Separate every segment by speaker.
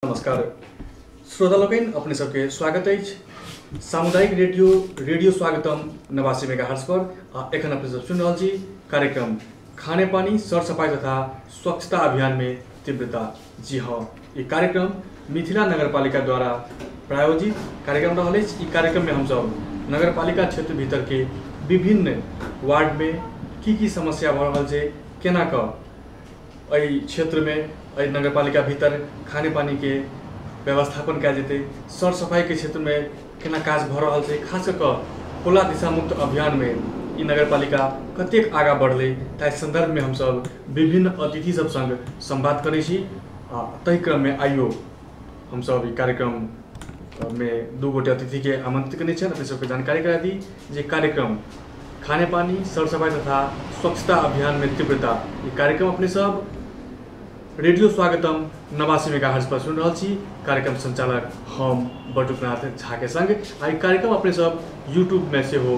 Speaker 1: नमस्कार श्रोता लोकनि, अपने सबके स्वागत अछि सामुदायिक रेडियो रेडियो स्वागतम 89 मेगाहर्ट्ज पर। आ एखन अपने सब सुनि रहल छी कार्यक्रम खाने पानी सर सफाई तथा स्वच्छता अभियान में तीव्रता। जी हाँ, ये कार्यक्रम मिथिला नगरपालिका द्वारा प्रायोजित कार्यक्रम रहल अछि। ई कार्यक्रम में हमसब नगरपालिका क्षेत्र भीतर के विभिन्न वार्ड में की की समस्या भऽ रहल छै, केना कऽ एहि क्षेत्र में एहि नगरपालिका भीतर खाने पानी के व्यवस्थापन कयल जेतै, सर सफाई के क्षेत्र में केना काज भऽ रहल छै, खास कऽ खुला दिशा मुक्त अभियान में ई नगरपालिका कतेक आगाँ बढ़लै, ताहि संदर्भ में हमसब विभिन्न अतिथि सब संग संवाद करै छी। आ ताहि क्रम में आइयो हमसब ई कार्यक्रम में दू गोटे अतिथि के आमंत्रित कयने छियनि। अपने सबके जानकारी करा दी जे कार्यक्रम खाने पानी सर सफाई तथा स्वच्छता अभियान में तीव्रता, ई कार्यक्रम अपने सब रेडियो स्वागतम 89 मेगाहर्ट्ज पर सुनि रहल छी। कार्यक्रम संचालक हम बटुकनाथ झा के संग। आ ई कार्यक्रम अपने सब यूट्यूब में सेहो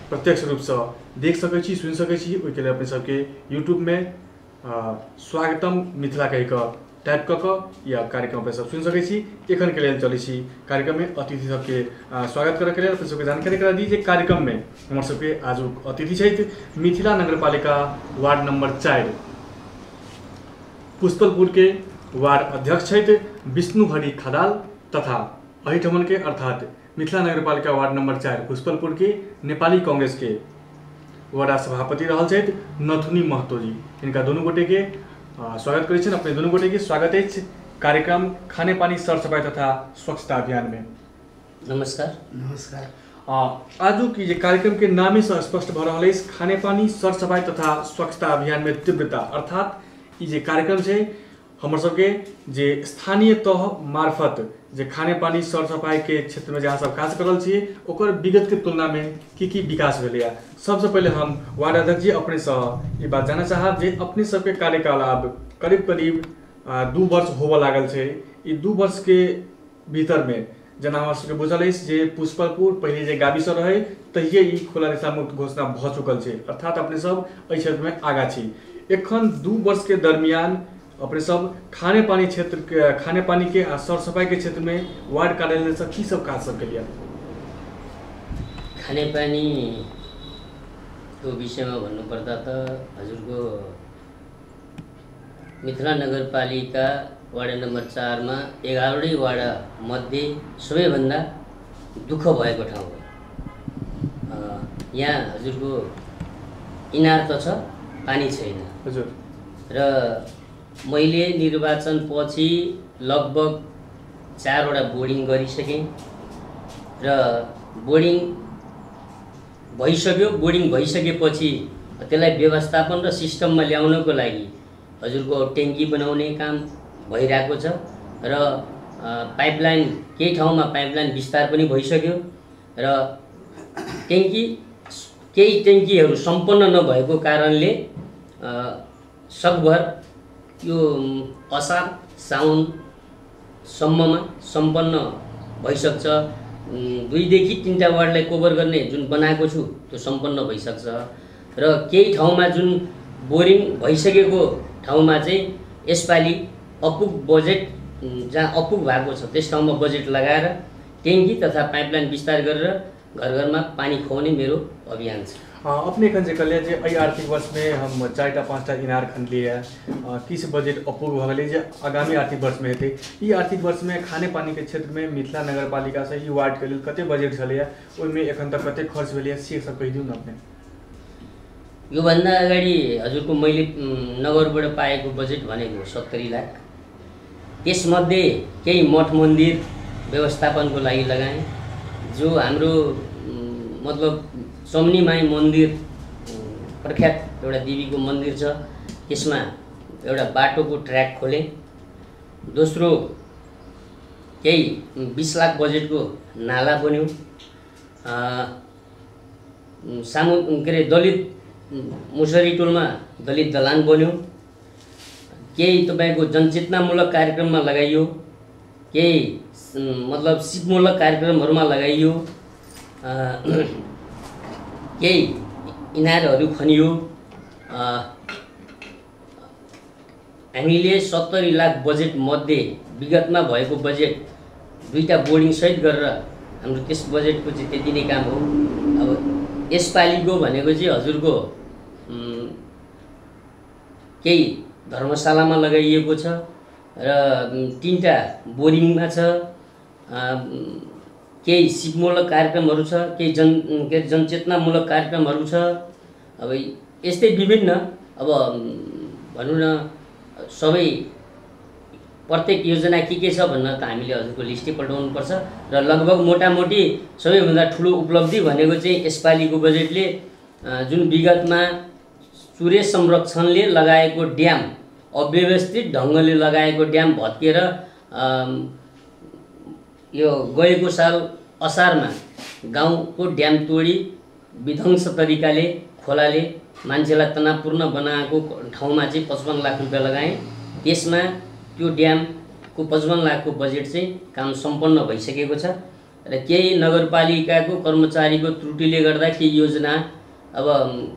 Speaker 1: प्रत्यक्ष रूपसँ देख सकै छी, सुनि सकै छी। ओहिके लेल अपने सबके यूट्यूब में स्वागतम मिथिला कहि कऽ टाइप कऽ कऽ या कार्यक्रम अपने सब सुनि सकै छी। एखन के लेल चलै छी कार्यक्रम में अतिथि सबके स्वागत करऽ के लेल। अपने सबके जानकारी करा दी जे कार्यक्रम में हमर सबके आजुक अतिथि छथि मिथिला नगरपालिका वार्ड नंबर 4 पुष्पलपुर के वार्ड अध्यक्ष छथि विष्णुहरि खदाल तथा एहिठमन के अर्थात मिथिला नगरपालिका वार्ड नंबर 4 पुष्पलपुर के नेपाली कांग्रेस के वडा सभापति रहल छथि नथुनी महतो जी। हिनका दुनू गोटे के स्वागत करै छियनि। अपने दुनू गोटे के स्वागत अछि कार्यक्रम खाने पानी सर सफाई तथा स्वच्छता अभियान में।
Speaker 2: नमस्कार।
Speaker 3: नमस्कार।
Speaker 1: आजुक जे कार्यक्रम के नामे से स्पष्ट भऽ रहल अछि खाने पानी सर सफाई तथा स्वच्छता अभियान में तीव्रता, अर्थात ई जे कार्यक्रम छै हमर सबके जे स्थानीय तह मार्फत जे खाने पानी सर सफाई के क्षेत्र में जे अहाँ सब काज कर रहल छी ओकर विगत के तुलना में की की विकास भेलैया। सबसे पहिले हम वार्ड अध्यक्ष जी अपने से ई बात जानऽ चाहब जे अपने सबके कार्यकाल आब करीब करीब 2 वर्ष होबऽ लागल छै। ई 2 वर्ष के भीतर में जेना हमरा सबके बुझल अछि जे पुष्पलपुर पहिले जे गाबीसँ रहै तहिये ई खुला दिशा मुक्त घोषणा भऽ चुकल छै, अर्थात अपने सब एहि क्षेत्र में आगाँ छी। एखन 2 वर्ष के दरमियान अपने सब खाने पानी क्षेत्र के खाने पानी के आ सर सफाई के क्षेत्र में वार्ड कार्यालय से की सब काज सब केलियै?
Speaker 2: खाने पानी को विषयमा भन्नुपर्दा त हजुरको मिथिला नगरपालिका वार्ड नम्बर 4 मा 11वटै वार्ड मध्ये सबैभन्दा दुःख भएको ठाउँ हो। यहाँ हजुरको इनार त छ, पानी छैन
Speaker 1: हजुर।
Speaker 2: र मैले निर्वाचन पछि लगभग 4वटा बोर्डिङ गरिसकेँ र बोर्डिङ भइसक्यो। बोर्डिङ भइसकेपछि त्यसलाई व्यवस्थापन र सिस्टममा ल्याउनको लागि हजुरको ट्याङ्की बनाउने काम भइरहेको छ र पाइपलाइन केही ठाउँमा पाइपलाइन विस्तार पनि भइसक्यो र ट्याङ्की केही ट्याङ्कीहरू सम्पन्न नभएको कारणले सकभर यो असार साउनसम्ममा सम्पन्न भइसक्छ। 2 देखि 3 वार्डलाई कभर गर्ने जुन बनाएको छु त्यो सम्पन्न भइसक्छ र केही ठाउँमा जुन बोरिङ भइसकेको ठाउँमा चाहिँ यसपालि अपुग बजेट जहाँ अपुग भएको छ त्यस ठाउँमा बजेट लगाएर ट्याङ्की तथा पाइपलाइन विस्तार गरेर घर घरमा पानी खुवाउने मेरो अभियान छ।
Speaker 1: अपने एखन जे कहलियै जे एहि आर्थिक वर्षमे हम 4टा 5टा इनार खनलियै, किछु बजट अपूर्व भऽ गेलै जे आगामी आर्थिक वर्षमे हेतै। ई आर्थिक वर्षमे खाने पानीके क्षेत्रमे मिथिला नगरपालिकासँ ई वार्डके लेल कते बजट छलैया, ओहिमे एखन तक कते खर्च भेलैया से सब कहि दियौ न अपने।
Speaker 2: योभन्दा अगाडि हजुरको मैले नगरबाट पाएको बजेट भनेको 70 लाख, त्यसमध्ये केही मठ मन्दिर व्यवस्थापनको लागि लगाएँ। जो हाम्रो मतलब चमनीमाई मन्दिर प्रख्यात एउटा देवीको मन्दिर छ, त्यसमा एउटा बाटोको ट्र्याक खोलेँ। दोस्रो केही 20 लाख बजेटको नाला बन्यो। सामु के अरे दलित मुसरी टोलमा दलित दलान बन्यो। केही तपाईँको जनचेतनामूलक कार्यक्रममा लगाइयो, केही मतलब सिपमूलक कार्यक्रमहरूमा लगाइयो, केही इनारहरू खनियो। हामीले 70 लाख बजेट मध्ये विगतमा भएको बजेट दुईटा बोर्डिङ सहित गरेर हाम्रो त्यस बजेटको चाहिँ त्यति नै काम हो। अब यसपालिको भनेको चाहिँ हजुरको केही धर्मशालामा लगाइएको छ र 3टा बोरिङमा छ, केही सिपमूलक कार्यक्रमहरू छ, केही जनचेतनामूलक कार्यक्रमहरू छ। अब यस्तै विभिन्न अब भनौँ न सबै प्रत्येक योजना के छ भन्न त हामीले हजुरको लिस्टै पठाउनुपर्छ। र लगभग मोटामोटी सबैभन्दा ठुलो उपलब्धि भनेको चाहिँ यसपालिको बजेटले जुन विगतमा चुरे संरक्षणले लगाएको ड्याम अव्यवस्थित ढङ्गले लगाएको ड्याम भत्किएर यो गएको साल असारमा गाउँको ड्याम तोडी विध्वंस तरिकाले खोलाले मान्छेलाई तनावपूर्ण बनाएको ठाउँमा चाहिँ 55 लाख रुपियाँ लगाएँ। त्यसमा त्यो ड्यामको 55 लाखको बजेट चाहिँ काम सम्पन्न भइसकेको छ। र केही नगरपालिकाको कर्मचारीको त्रुटिले गर्दा केही योजना अब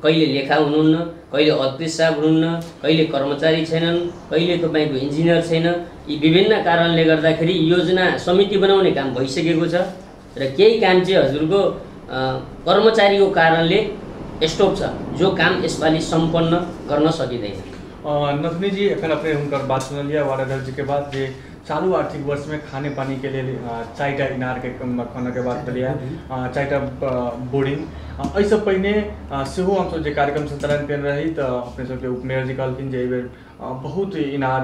Speaker 2: कहिले लेखा हुनुहुन्न, कहिले अध्यक्ष साहब हुनुहुन्न, कहिले कर्मचारी छैनन्, कहिले तपाईँको इन्जिनियर छैन, यी विभिन्न कारणले गर्दाखेरि योजना समिति बनाउने काम भइसकेको छ। र केही काम चाहिँ हजुरको कर्मचारीको कारणले स्टप छ, जो काम यसपालि सम्पन्न गर्न सकिँदैन।
Speaker 1: नथुनीजी एखन अपने हुनकर बात सुनलिए वार्ड अध्यक्ष जी के बात जे चालू आर्थिक वर्ष में खाने पानी के लिए 4टा इनार के खनऽ के बात भेलैए, 4टा बोरिंग। एहिसँ पहिने सेहो हमसब जे कार्यक्रम संचालन केने रही तऽ अपने सबके उपमेयर जी कहलखिन जे एहिबेर बहुत इनार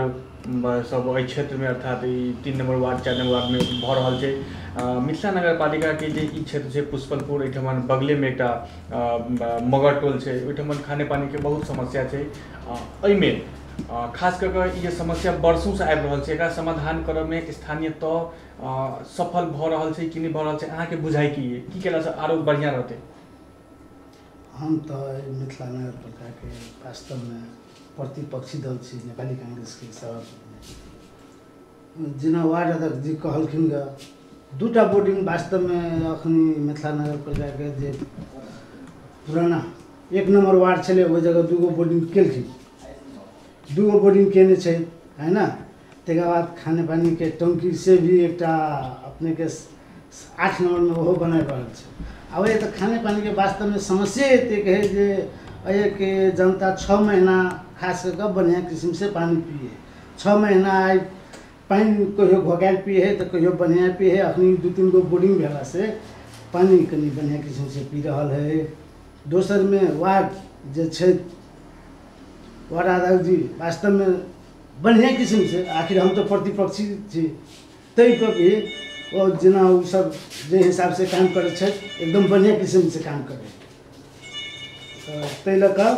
Speaker 1: सब एहि क्षेत्रमे अर्थात ई 3 नंबर वार्ड 4 नंबर वार्डमे भऽ रहल छै। मिथिला नगरपालिका के जे ई क्षेत्र छै पुष्पनपुर, एहिठमन बगलेमे एकटा मगर टोल छै, ओहिठमन खाने पानीके बहुत समस्या छै। एहिमे खास कऽ कऽ ई जे समस्या वर्षोसँ आबि रहल छै, एकरा समाधान करऽमे स्थानीय तह सफल भऽ रहल छै कि नहि भऽ रहल छै, अहाँके बुझाइ की अइ, की केलासँ आरो बढ़िआँ रहतै?
Speaker 3: हम तऽ मिथिला नगरपालिकाके वास्तवमे प्रतिपक्षी दल छी, नेपाली कांग्रेसके सभापति। जेना वार्ड अध्यक्ष जी कहलखिन ग 2टा बोर्डिंग वास्तवमे अखनी मिथिला नगरपालिकाके जे पुराना 1 नम्बर वार्ड छलै ओहि जगह 2 गो बोर्डिंग केलखिन, 2 गो बोर्डिंग केने छै है ना। तकर बाद खाने पानीके टंकी से भी एकटा अपनेके 8 नम्बरमे ओहो बनाइ रहल छै। आब तऽ खाने पानीके वास्तवमे समस्या एतेक है जे एहिके जनता 6 महीना खास कऽ कऽ बढ़िआँ किसिमसँ पानी पिए, 6 महीना आइ पानि कहियो घोकायल पिए है तऽ कहियो बढ़िआँ पिए है। अखनी 2-3 गो बोर्डिंग भेलासँ पानि कनि बढ़िआँ किसिमसँ पी रहल है। दोसरमे वार्ड जे छै वार्ड अध्यक्ष जी वास्तवमे बढ़िआँ किसिमसँ, आखिर हम तऽ प्रतिपक्षी छी ताहिपर भी ओ जेना ओसब जे हिसाबसँ काम करै छथि एकदम बढ़िआँ किसिमसँ काम करै, ताहि लऽ कऽ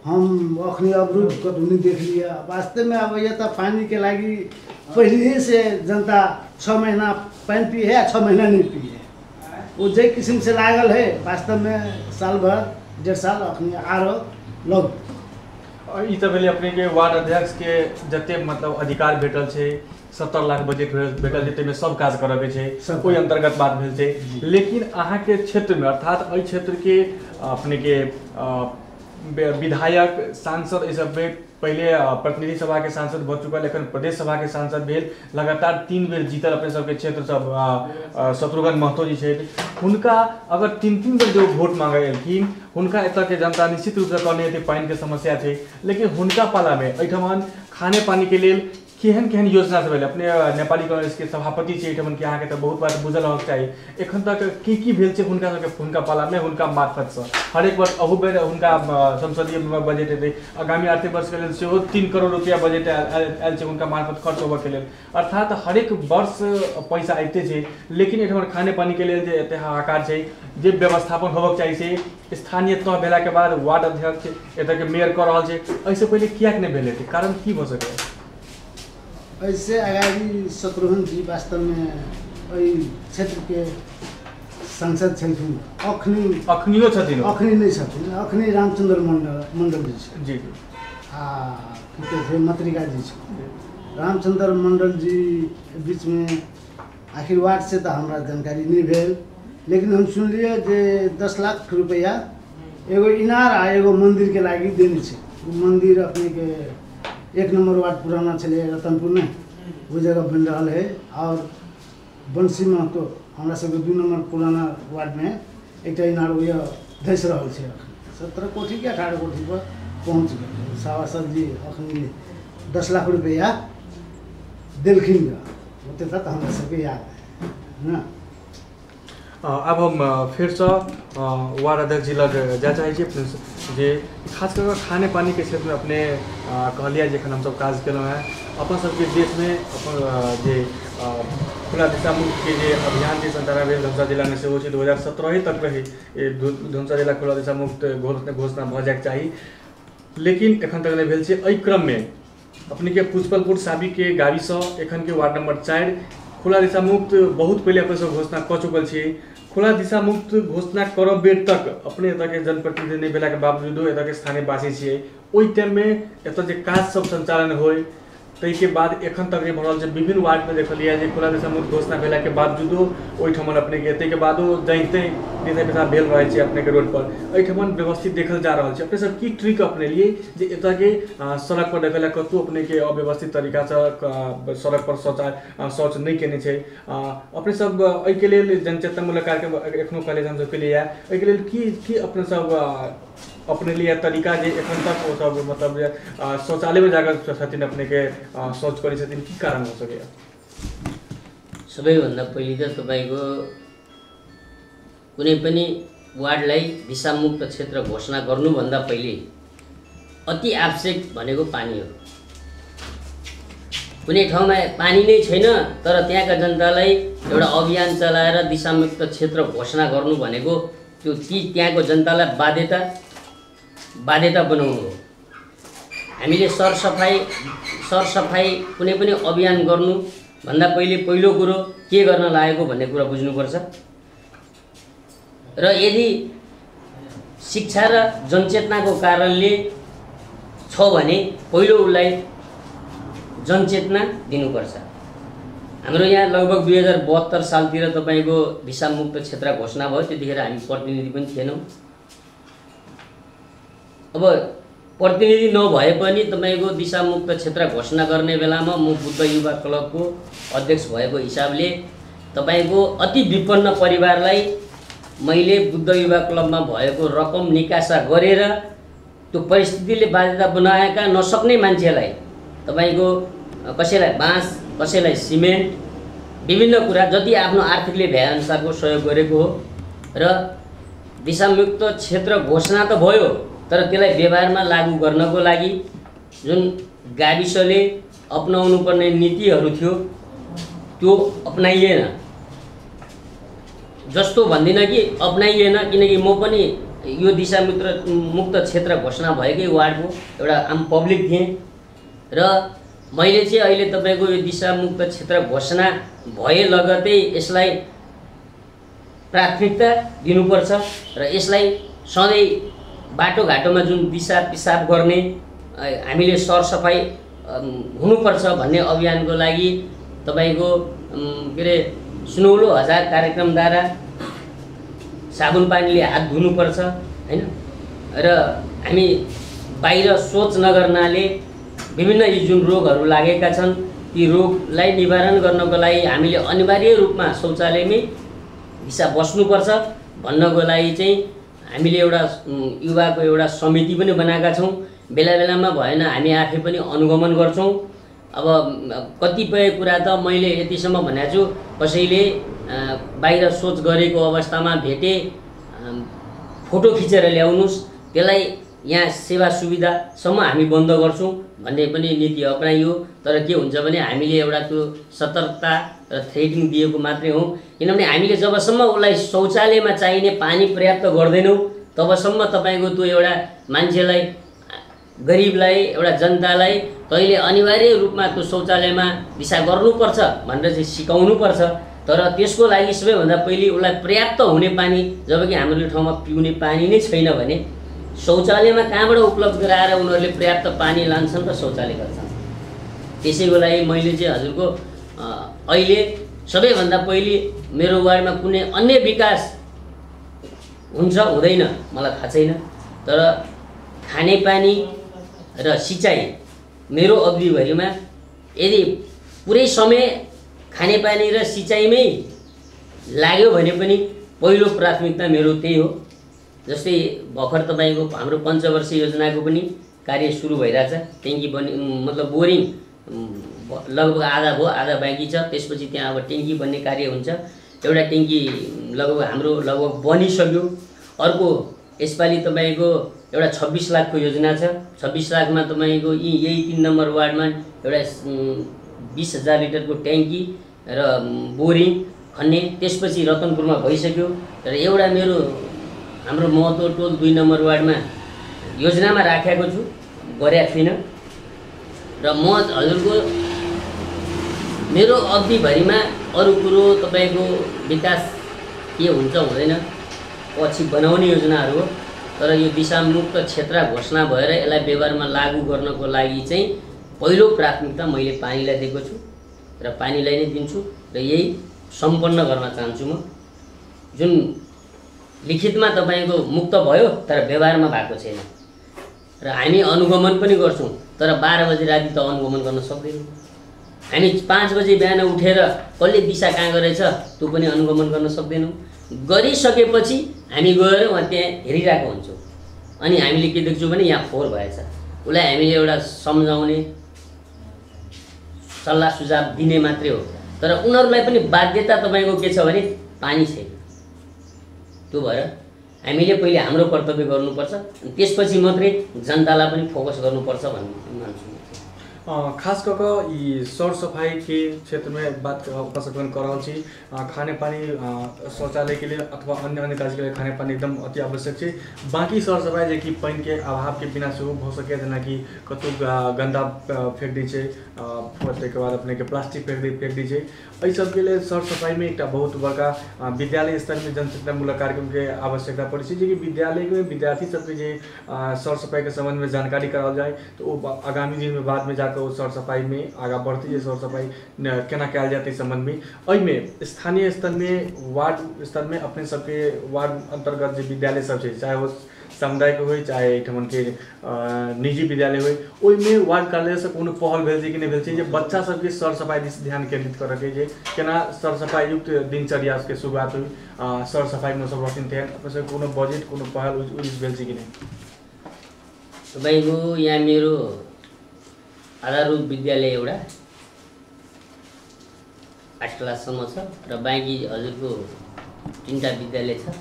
Speaker 3: हम अखनी अवरोध कतहु नहि देखलियै। वास्तवमे अबैए तऽ पानीके लागि पहिलेसँ जनता 6 महीना पानि पिए है आ 6 महीना नहि पिए है, ओ जाहि किसिमसँ लागल है वास्तवमे साल भर 1.5 साल अखनी आरो लग।
Speaker 1: ई तऽ भेलै अपनेके वार्ड अध्यक्षके जते मतलब अधिकार भेटल छै, 70 लाख बजट भेटल छै, ताहिमे सब काज करऽके छै, ओहि अन्तर्गत बात भेल छै। लेकिन अहाँके क्षेत्रमे अर्थात एहि क्षेत्रके अपनेके विधायक सांसद एहि सबमे पहिले प्रतिनिधि सभाके सांसद भऽ चुकल, एखन प्रदेश सभाके सांसद भेल, लगातार 3 बेर जीतल अपने सबके क्षेत्रसँ शत्रुघ्न महतो जी छथि। हुनका अगर 3-3 बेर जो वोट मांगे एलखिन, हुनका एतऽके जनता निश्चित रूपसँ कहने हेतै पानिके समस्या छै, लेकिन हुनका पालामे एहिठमन खाने पानीके लेल केहन केहन योजना सब भेलै? अपने नेपाली कांग्रेसके सभापति छै एहिठमन के, अहाँके तऽ बहुत बात बुझल रहक चाही, एखन तक की की भेल छै हुनका सबके हुनका पालामे हुनका मार्फतसँ? हरेक वर्ष अहू बेर हुनका संसदीय बजट एतै, आगामी आर्थिक वर्षके लेल सेहो 3 करोड़ रुपैआ बजट आयल छै हुनका मार्फत खर्च होबऽके लेल, अर्थात हरेक वर्ष पैसा आबिते छै। लेकिन एहिठमन खाने पानीके लेल जे एते हाहाकार छै, जे व्यवस्थापन होबऽके चाही से स्थानीय तह भेलाके बाद वार्ड अध्यक्ष एतऽके मेयर कऽ रहल छै, एहिसँ पहिले किएक नहि भेल हेतै, कारण की भऽ सकैए?
Speaker 3: ऐसे अगाडि शत्रुघ्न जी वास्तवमे एहि क्षेत्रके सांसद छलखिन, अखनी
Speaker 1: अखनियो छथिन,
Speaker 3: अखनी नहि छथिन, अखनी रामचंद्र मंडल जी छथिन
Speaker 1: जी,
Speaker 3: आ की कहै छै मत्रिका जी छथिन। रामचंद्र मंडल जी बीचमे आखिर वार्ड से तऽ हमरा जानकारी नहि भेल, लेकिन हम सुनलियै जे 10 लाख रुपैआ एगो इनार आ एगो मन्दिरके लागि देने छै। ओ मन्दिर अपनेके 1 नम्बर वार्ड पुराना छलै रतनपुरमे, ओहि जगह बनि रहल है। और बंसी महतो हमरा सबके 2 नम्बर पुराना वार्डमे एकटा इनार ओहि धसि रहल छै, अखन 17 कोठी कि 18 कोठी पर पहुँच गेल। सभासद जी अखन 10 लाख रुपैआ देलखिन ओते तक हमरा सबके याद है ना।
Speaker 1: आब हम फेरसँ वार्ड अध्यक्ष जी लग जाय चाहै छी अपने जे खास कऽ खाने पानीके क्षेत्रमे अपने कहलियै जे एखन हमसब काज केलहुँ हेँ। अपन सबके देशमे अपन जे खुला दिशा मुक्तके जे अभियान जे संचालन भेल धनुषा जिलामे सेहो छै, 2017 तक रहै धनुषा जिला खुला दिशा मुक्त घोषणा भऽ जायके चाही, लेकिन एखन तक नहि भेल छै। एहि क्रममे अपनेके पुष्पलपुर साबीके गाड़ीसँ एखनके वार्ड नंबर 4 खुला दिशा मुक्त बहुत पहिले अपने सब घोषणा कऽ चुकल छी। खुला दिशा मुक्त घोषणा करब बेर तक अपने एतऽके जनप्रतिनिधि नहि भेलाके बावजूदो एतऽके स्थानीयवासी छियै, ओहि टाइममे एतऽ जे काज सब संचालन होइ ताहिके बाद एखन तक जे भऽ रहल छै विभिन्न वार्डमे देखलियै जे खुला दिशा मुक्त घोषणा भेलाके बावजूदो ओहिठमन अपनेके ताहिके बादो जहिं तहीं पेशाब भेल रहै छै अपनेके रोडपर, एहिठमन व्यवस्थित देखल जा रहल छै। अपने सब की ट्रिक अपनेलियै जे एतऽके सड़क पर देखल कतहु अपनेके अव्यवस्थित तरीकासँ सड़क पर शौच नहि केने छै, अपने सब एहिके लेल जनचेतनामूलक कार्यक्रम एखनो कहले हमसब केलियै, एहिके लेल की की अपने सब अपने लिए तरीका जे एखन तक ओ सब मतलब शौचालयमे जाकर छथिन अपनेके शौच करै छथिन, की कारण हो सकैए?
Speaker 2: सबैभन्दा पहिले त तपाईँको कुनै पनि वार्डलाई दिशामुक्त क्षेत्र घोषणा गर्नुभन्दा पहिले अति आवश्यक भनेको पानी हो। कुनै ठाउँमा पानी नै छैन तर त्यहाँका जनतालाई एउटा अभियान चलाएर दिशामुक्त क्षेत्र घोषणा गर्नु भनेको त्यो ती त्यहाँको जनतालाई बाध्यता बनाउनु हो। हामीले सरसफाइ कुनै पनि अभियान गर्नु भन्दा पहिले पहिलो कुरो के गर्न लागेको भन्ने कुरा बुझ्नुपर्छ। र यदि शिक्षा र जनचेतनाको कारणले छ भने पहिलो उसलाई जनचेतना दिनुपर्छ। हाम्रो यहाँ लगभग 2072 सालतिर तपाईँको दिशामुक्त क्षेत्र घोषणा भयो, त्यतिखेर हामी प्रतिनिधि पनि थिएनौँ। अब प्रतिनिधि नभए पनि तपाईँको दिशामुक्त क्षेत्र घोषणा गर्ने बेलामा म बुद्ध युवा क्लबको अध्यक्ष भएको हिसाबले तपाईँको अति विपन्न परिवारलाई मैले बुद्ध युवा क्लबमा भएको रकम निकासा गरेर त्यो परिस्थितिले बाध्यता बनाएका नसक्ने मान्छेलाई तपाईँको कसैलाई बाँस कसैलाई सिमेन्ट विभिन्न कुरा जति आफ्नो आर्थिकले भ्याएअनुसारको सहयोग गरेको हो। र दिशामुक्त क्षेत्र घोषणा त भयो तर त्यसलाई व्यवहारमा लागू गर्नको लागि जुन गाविसले अपनाउनु पर्ने नीतिहरू थियो त्यो अपनाइएन। जस्तो भन्दिनँ कि अपनाइएन, किनकि म पनि यो दिशामुक्त मुक्त क्षेत्र घोषणा भएकै वार्डको एउटा आम पब्लिक थिएँ र मैले चाहिँ अहिले तपाईँको यो दिशामुक्त क्षेत्र घोषणा भए लगतै यसलाई प्राथमिकता दिनुपर्छ र यसलाई सधैँ बाटोघाटोमा जुन दिशा पिसाब गर्ने हामीले सरसफाइ हुनुपर्छ भन्ने अभियानको लागि तपाईँको के अरे सुनौलो हजार कार्यक्रमद्वारा साबुन पानीले हात धुनुपर्छ हैन। र हामी बाहिर शौच नगर्नाले विभिन्न यी जुन रोगहरू लागेका छन् ती रोगलाई निवारण गर्नको लागि हामीले अनिवार्य रूपमा शौचालयमै दिशा बस्नुपर्छ भन्नको लागि चाहिँ हामीले एउटा युवाको एउटा समिति पनि बनाएका छौँ। बेला बेलामा भएन हामी आफै पनि अनुगमन गर्छौँ। अब कतिपय कुरा त मैले यतिसम्म भनेको छु, कसैले बाहिर शौच गरेको अवस्थामा भेटे फोटो खिचेर ल्याउनुहोस्, त्यसलाई यहाँ सेवा सुविधासम्म हामी बन्द गर्छौँ भन्ने पनि नीति अपनाइयो। तर के हुन्छ भने हामीले एउटा त्यो सतर्कता र थ्रेटिङ दिएको मात्रै हो, किनभने हामीले जबसम्म उसलाई शौचालयमा चाहिने पानी पर्याप्त गर्दैनौँ तबसम्म तपाईँको त्यो एउटा मान्छेलाई गरिबलाई एउटा जनतालाई तैँले अनिवार्य रूपमा त्यो शौचालयमा दिशा गर्नुपर्छ भनेर चाहिँ सिकाउनुपर्छ। तर त्यसको लागि सबैभन्दा पहिले उसलाई पर्याप्त हुने पानी, जबकि हाम्रो यो ठाउँमा पिउने पानी नै छैन भने शौचालयमा कहाँबाट उपलब्ध गराएर उनीहरूले पर्याप्त पानी लान्छन् र शौचालय गर्छन्। त्यसैको लागि मैले चाहिँ हजुरको अहिले सबैभन्दा पहिले मेरो वार्डमा कुनै अन्य विकास हुन्छ हुँदैन मलाई थाहा छैन, तर खानेपानी र सिँचाइ मेरो अवधिभरिमा यदि पुरै समय खानेपानी र सिँचाइमै लाग्यो भने पनि पहिलो प्राथमिकता मेरो त्यही हो। जस्तै भर्खर तपाईँको हाम्रो पञ्चवर्षीय योजनाको पनि कार्य सुरु भइरहेछ। ट्याङ्की बनि मतलब बोरिङ लगभग आधा भयो, आधा बाँकी छ। त्यसपछि त्यहाँ अब ट्याङ्की बन्ने कार्य हुन्छ। एउटा ट्याङ्की लगभग हाम्रो लगभग बनिसक्यो। अर्को यसपालि तपाईँको एउटा 26 लाखको योजना छ। 26 लाखमा तपाईँको यही 3 नम्बर वार्डमा एउटा 20,000 लिटरको ट्याङ्की र बोरिङ खन्ने, त्यसपछि रतनपुरमा भइसक्यो। र एउटा मेरो हाम्रो महतो टोल 2 नम्बर वार्डमा योजनामा राखेको छु, गरेको छुइनँ। र म हजुरको मेरो अवधिभरिमा अरू कुरो तपाईँको विकास के हुन्छ हुँदैन पछि बनाउने योजनाहरू हो, तर यो दिशामुक्त क्षेत्र घोषणा भएर यसलाई व्यवहारमा लागू गर्नको लागि चाहिँ पहिलो प्राथमिकता मैले पानीलाई दिएको छु र पानीलाई नै दिन्छु र यही सम्पन्न गर्न चाहन्छु म। जुन लिखितमा तपाईँको मुक्त भयो तर व्यवहारमा भएको छैन र हामी अनुगमन पनि गर्छौँ, तर 12 बजी राति त अनुगमन गर्न सक्दैनौँ। हामी 5 बजी बिहान उठेर कसले दिशा कहाँ गरेछ त्यो पनि अनुगमन गर्न सक्दैनौँ। गरिसकेपछि हामी गएर उहाँ त्यहाँ हेरिरहेको हुन्छौँ अनि हामीले के देख्छौँ भने यहाँ फोहोर भएछ। उसलाई हामीले एउटा सम्झाउने सल्लाह सुझाव दिने मात्रै हो, तर उनीहरूलाई पनि बाध्यता तपाईँको के छ भने पानी छैन। त्यो भएर हामीले पहिले हाम्रो कर्तव्य गर्नुपर्छ, त्यसपछि मात्रै जनतालाई पनि फोकस गर्नुपर्छ भन्ने मान्छु।
Speaker 1: खास कऽ कऽ ई सरसफाइके क्षेत्रमे बात अपना सब कऽ रहल छी। खानेपानी शौचालयके लेल अथवा अन्य अन्य काजके लेल खानेपानी एकदम अति आवश्यक छै। बाँकी सरसफाइ जेकि पानिके अभावके बिना सेहो भऽ सकैए, जेनाकि कतहु गन्दा फेक दै छै, ताहिके बाद अपनेके प्लास्टिक फेक दै छै। एहि सबके लेल सरसफाइमे एकटा बहुत बड़का विद्यालय स्तरमे जनचेतनामूलक कार्यक्रमके आवश्यकता पड़ै छै, जेकि विद्यालयमे विद्यार्थी सबके जे सरसफाइके सम्बन्धमे जानकारी कराओल जाय तऽ ओ आगामी दिनमे बादमे जाकऽ ओ सरसफाइमे आगाँ बढ़तै, जे सरसफाइ केना कयल जाय ताहि सम्बन्धमे। एहिमे स्थानीय स्तरमे वार्ड स्तरमे अपने सबके वार्ड अन्तर्गत जे विद्यालय सब छै, चाहे ओ सामुदायिक होइ चाहे एहिठमनके निजी विद्यालय होइ, ओहिमे वार्ड कार्यालयसँ कोनो पहल भेल छै कि नहि भेल छै जे बच्चा सबके सरसफाइ दिस ध्यान केन्द्रित करऽके, जे केना सरसफाइयुक्त दिनचर्याके शुरुआत होइ, सरसफाइमे सब रहथिन तेहन अपने सबके कोनो बजेट कोनो पहल ओहि दिस भेल छै कि नहि?
Speaker 2: तपाईँको यहाँ मेरो आधारभूत विद्यालय एउटा 8 क्लाससम्म छ र बाँकी हजुरको 3टा विद्यालय छ।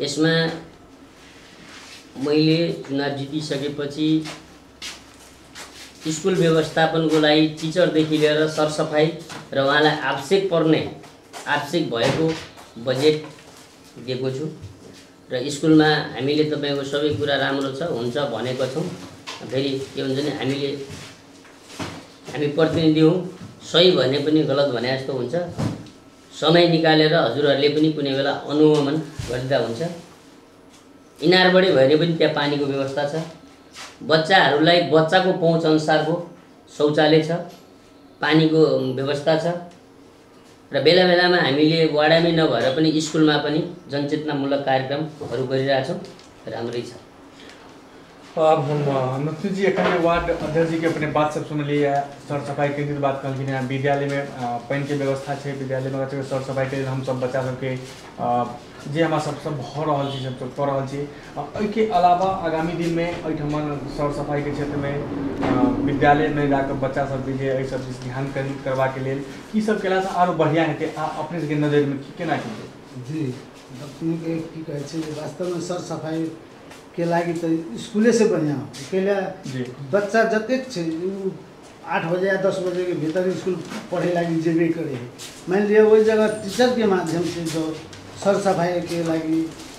Speaker 2: यसमा मैले चुनाव जितिसकेपछि स्कुल व्यवस्थापनको लागि टिचरदेखि लिएर सरसफाइ र उहाँलाई आवश्यक पर्ने आवश्यक भएको बजेट दिएको छु र स्कुलमा हामीले तपाईँको सबै कुरा राम्रो छ हुन्छ भनेको छौँ। फेरि के हुन्छ भने हामी प्रतिनिधि हौँ, सही भने पनि गलत भने जस्तो हुन्छ। समय निकालेर हजुरहरूले पनि कुनै बेला अनुगमन गरिँदा हुन्छ। इनारबाटै भयो भने पनि त्यहाँ पानीको व्यवस्था छ। बच्चाहरूलाई बच्चाको पहुँच अनुसारको शौचालय छ, पानीको व्यवस्था छ र बेला बेलामा हामीले वाडामै नभएर पनि स्कुलमा पनि जनचेतनामूलक कार्यक्रमहरू गरिरहेछौँ, राम्रै छ।
Speaker 1: अब हम नथुन जी एखन वार्ड अध्यक्ष जी के अपने बात सब सुनलियै, सरसफाइ के बात कहलखिन हेँ, विद्यालयमे पानिके व्यवस्था छै, विद्यालयमे सरसफाइके लेल हमसब बच्चा सबके जे हमरा सब भऽ रहल छी सब कऽ रहल छी। एहिके अलावा आगामी दिनमे एहिठाम सरसफाइके क्षेत्रमे विद्यालयमे जाकऽ बच्चा सबके जे एहि सब दिस ध्यान केन्द्रित करबाके लेल की सब केलासँ आरो बढ़िआँ हेतै, आ अपने सबके नजरिमे केना की
Speaker 3: जी अपनेके की कहै छै जे वास्तवमे सरसफाइ के लागि तऽ स्कुले से बढ़िआँ हो। कैला बच्चा जतेक छै उ 8 बजे या 10 बजे के भीतर स्कुल पढ़े लागि जेबे करे है। मान लिअ ओहि जगह टीचरके माध्यम से जो सरसफाइ के लागि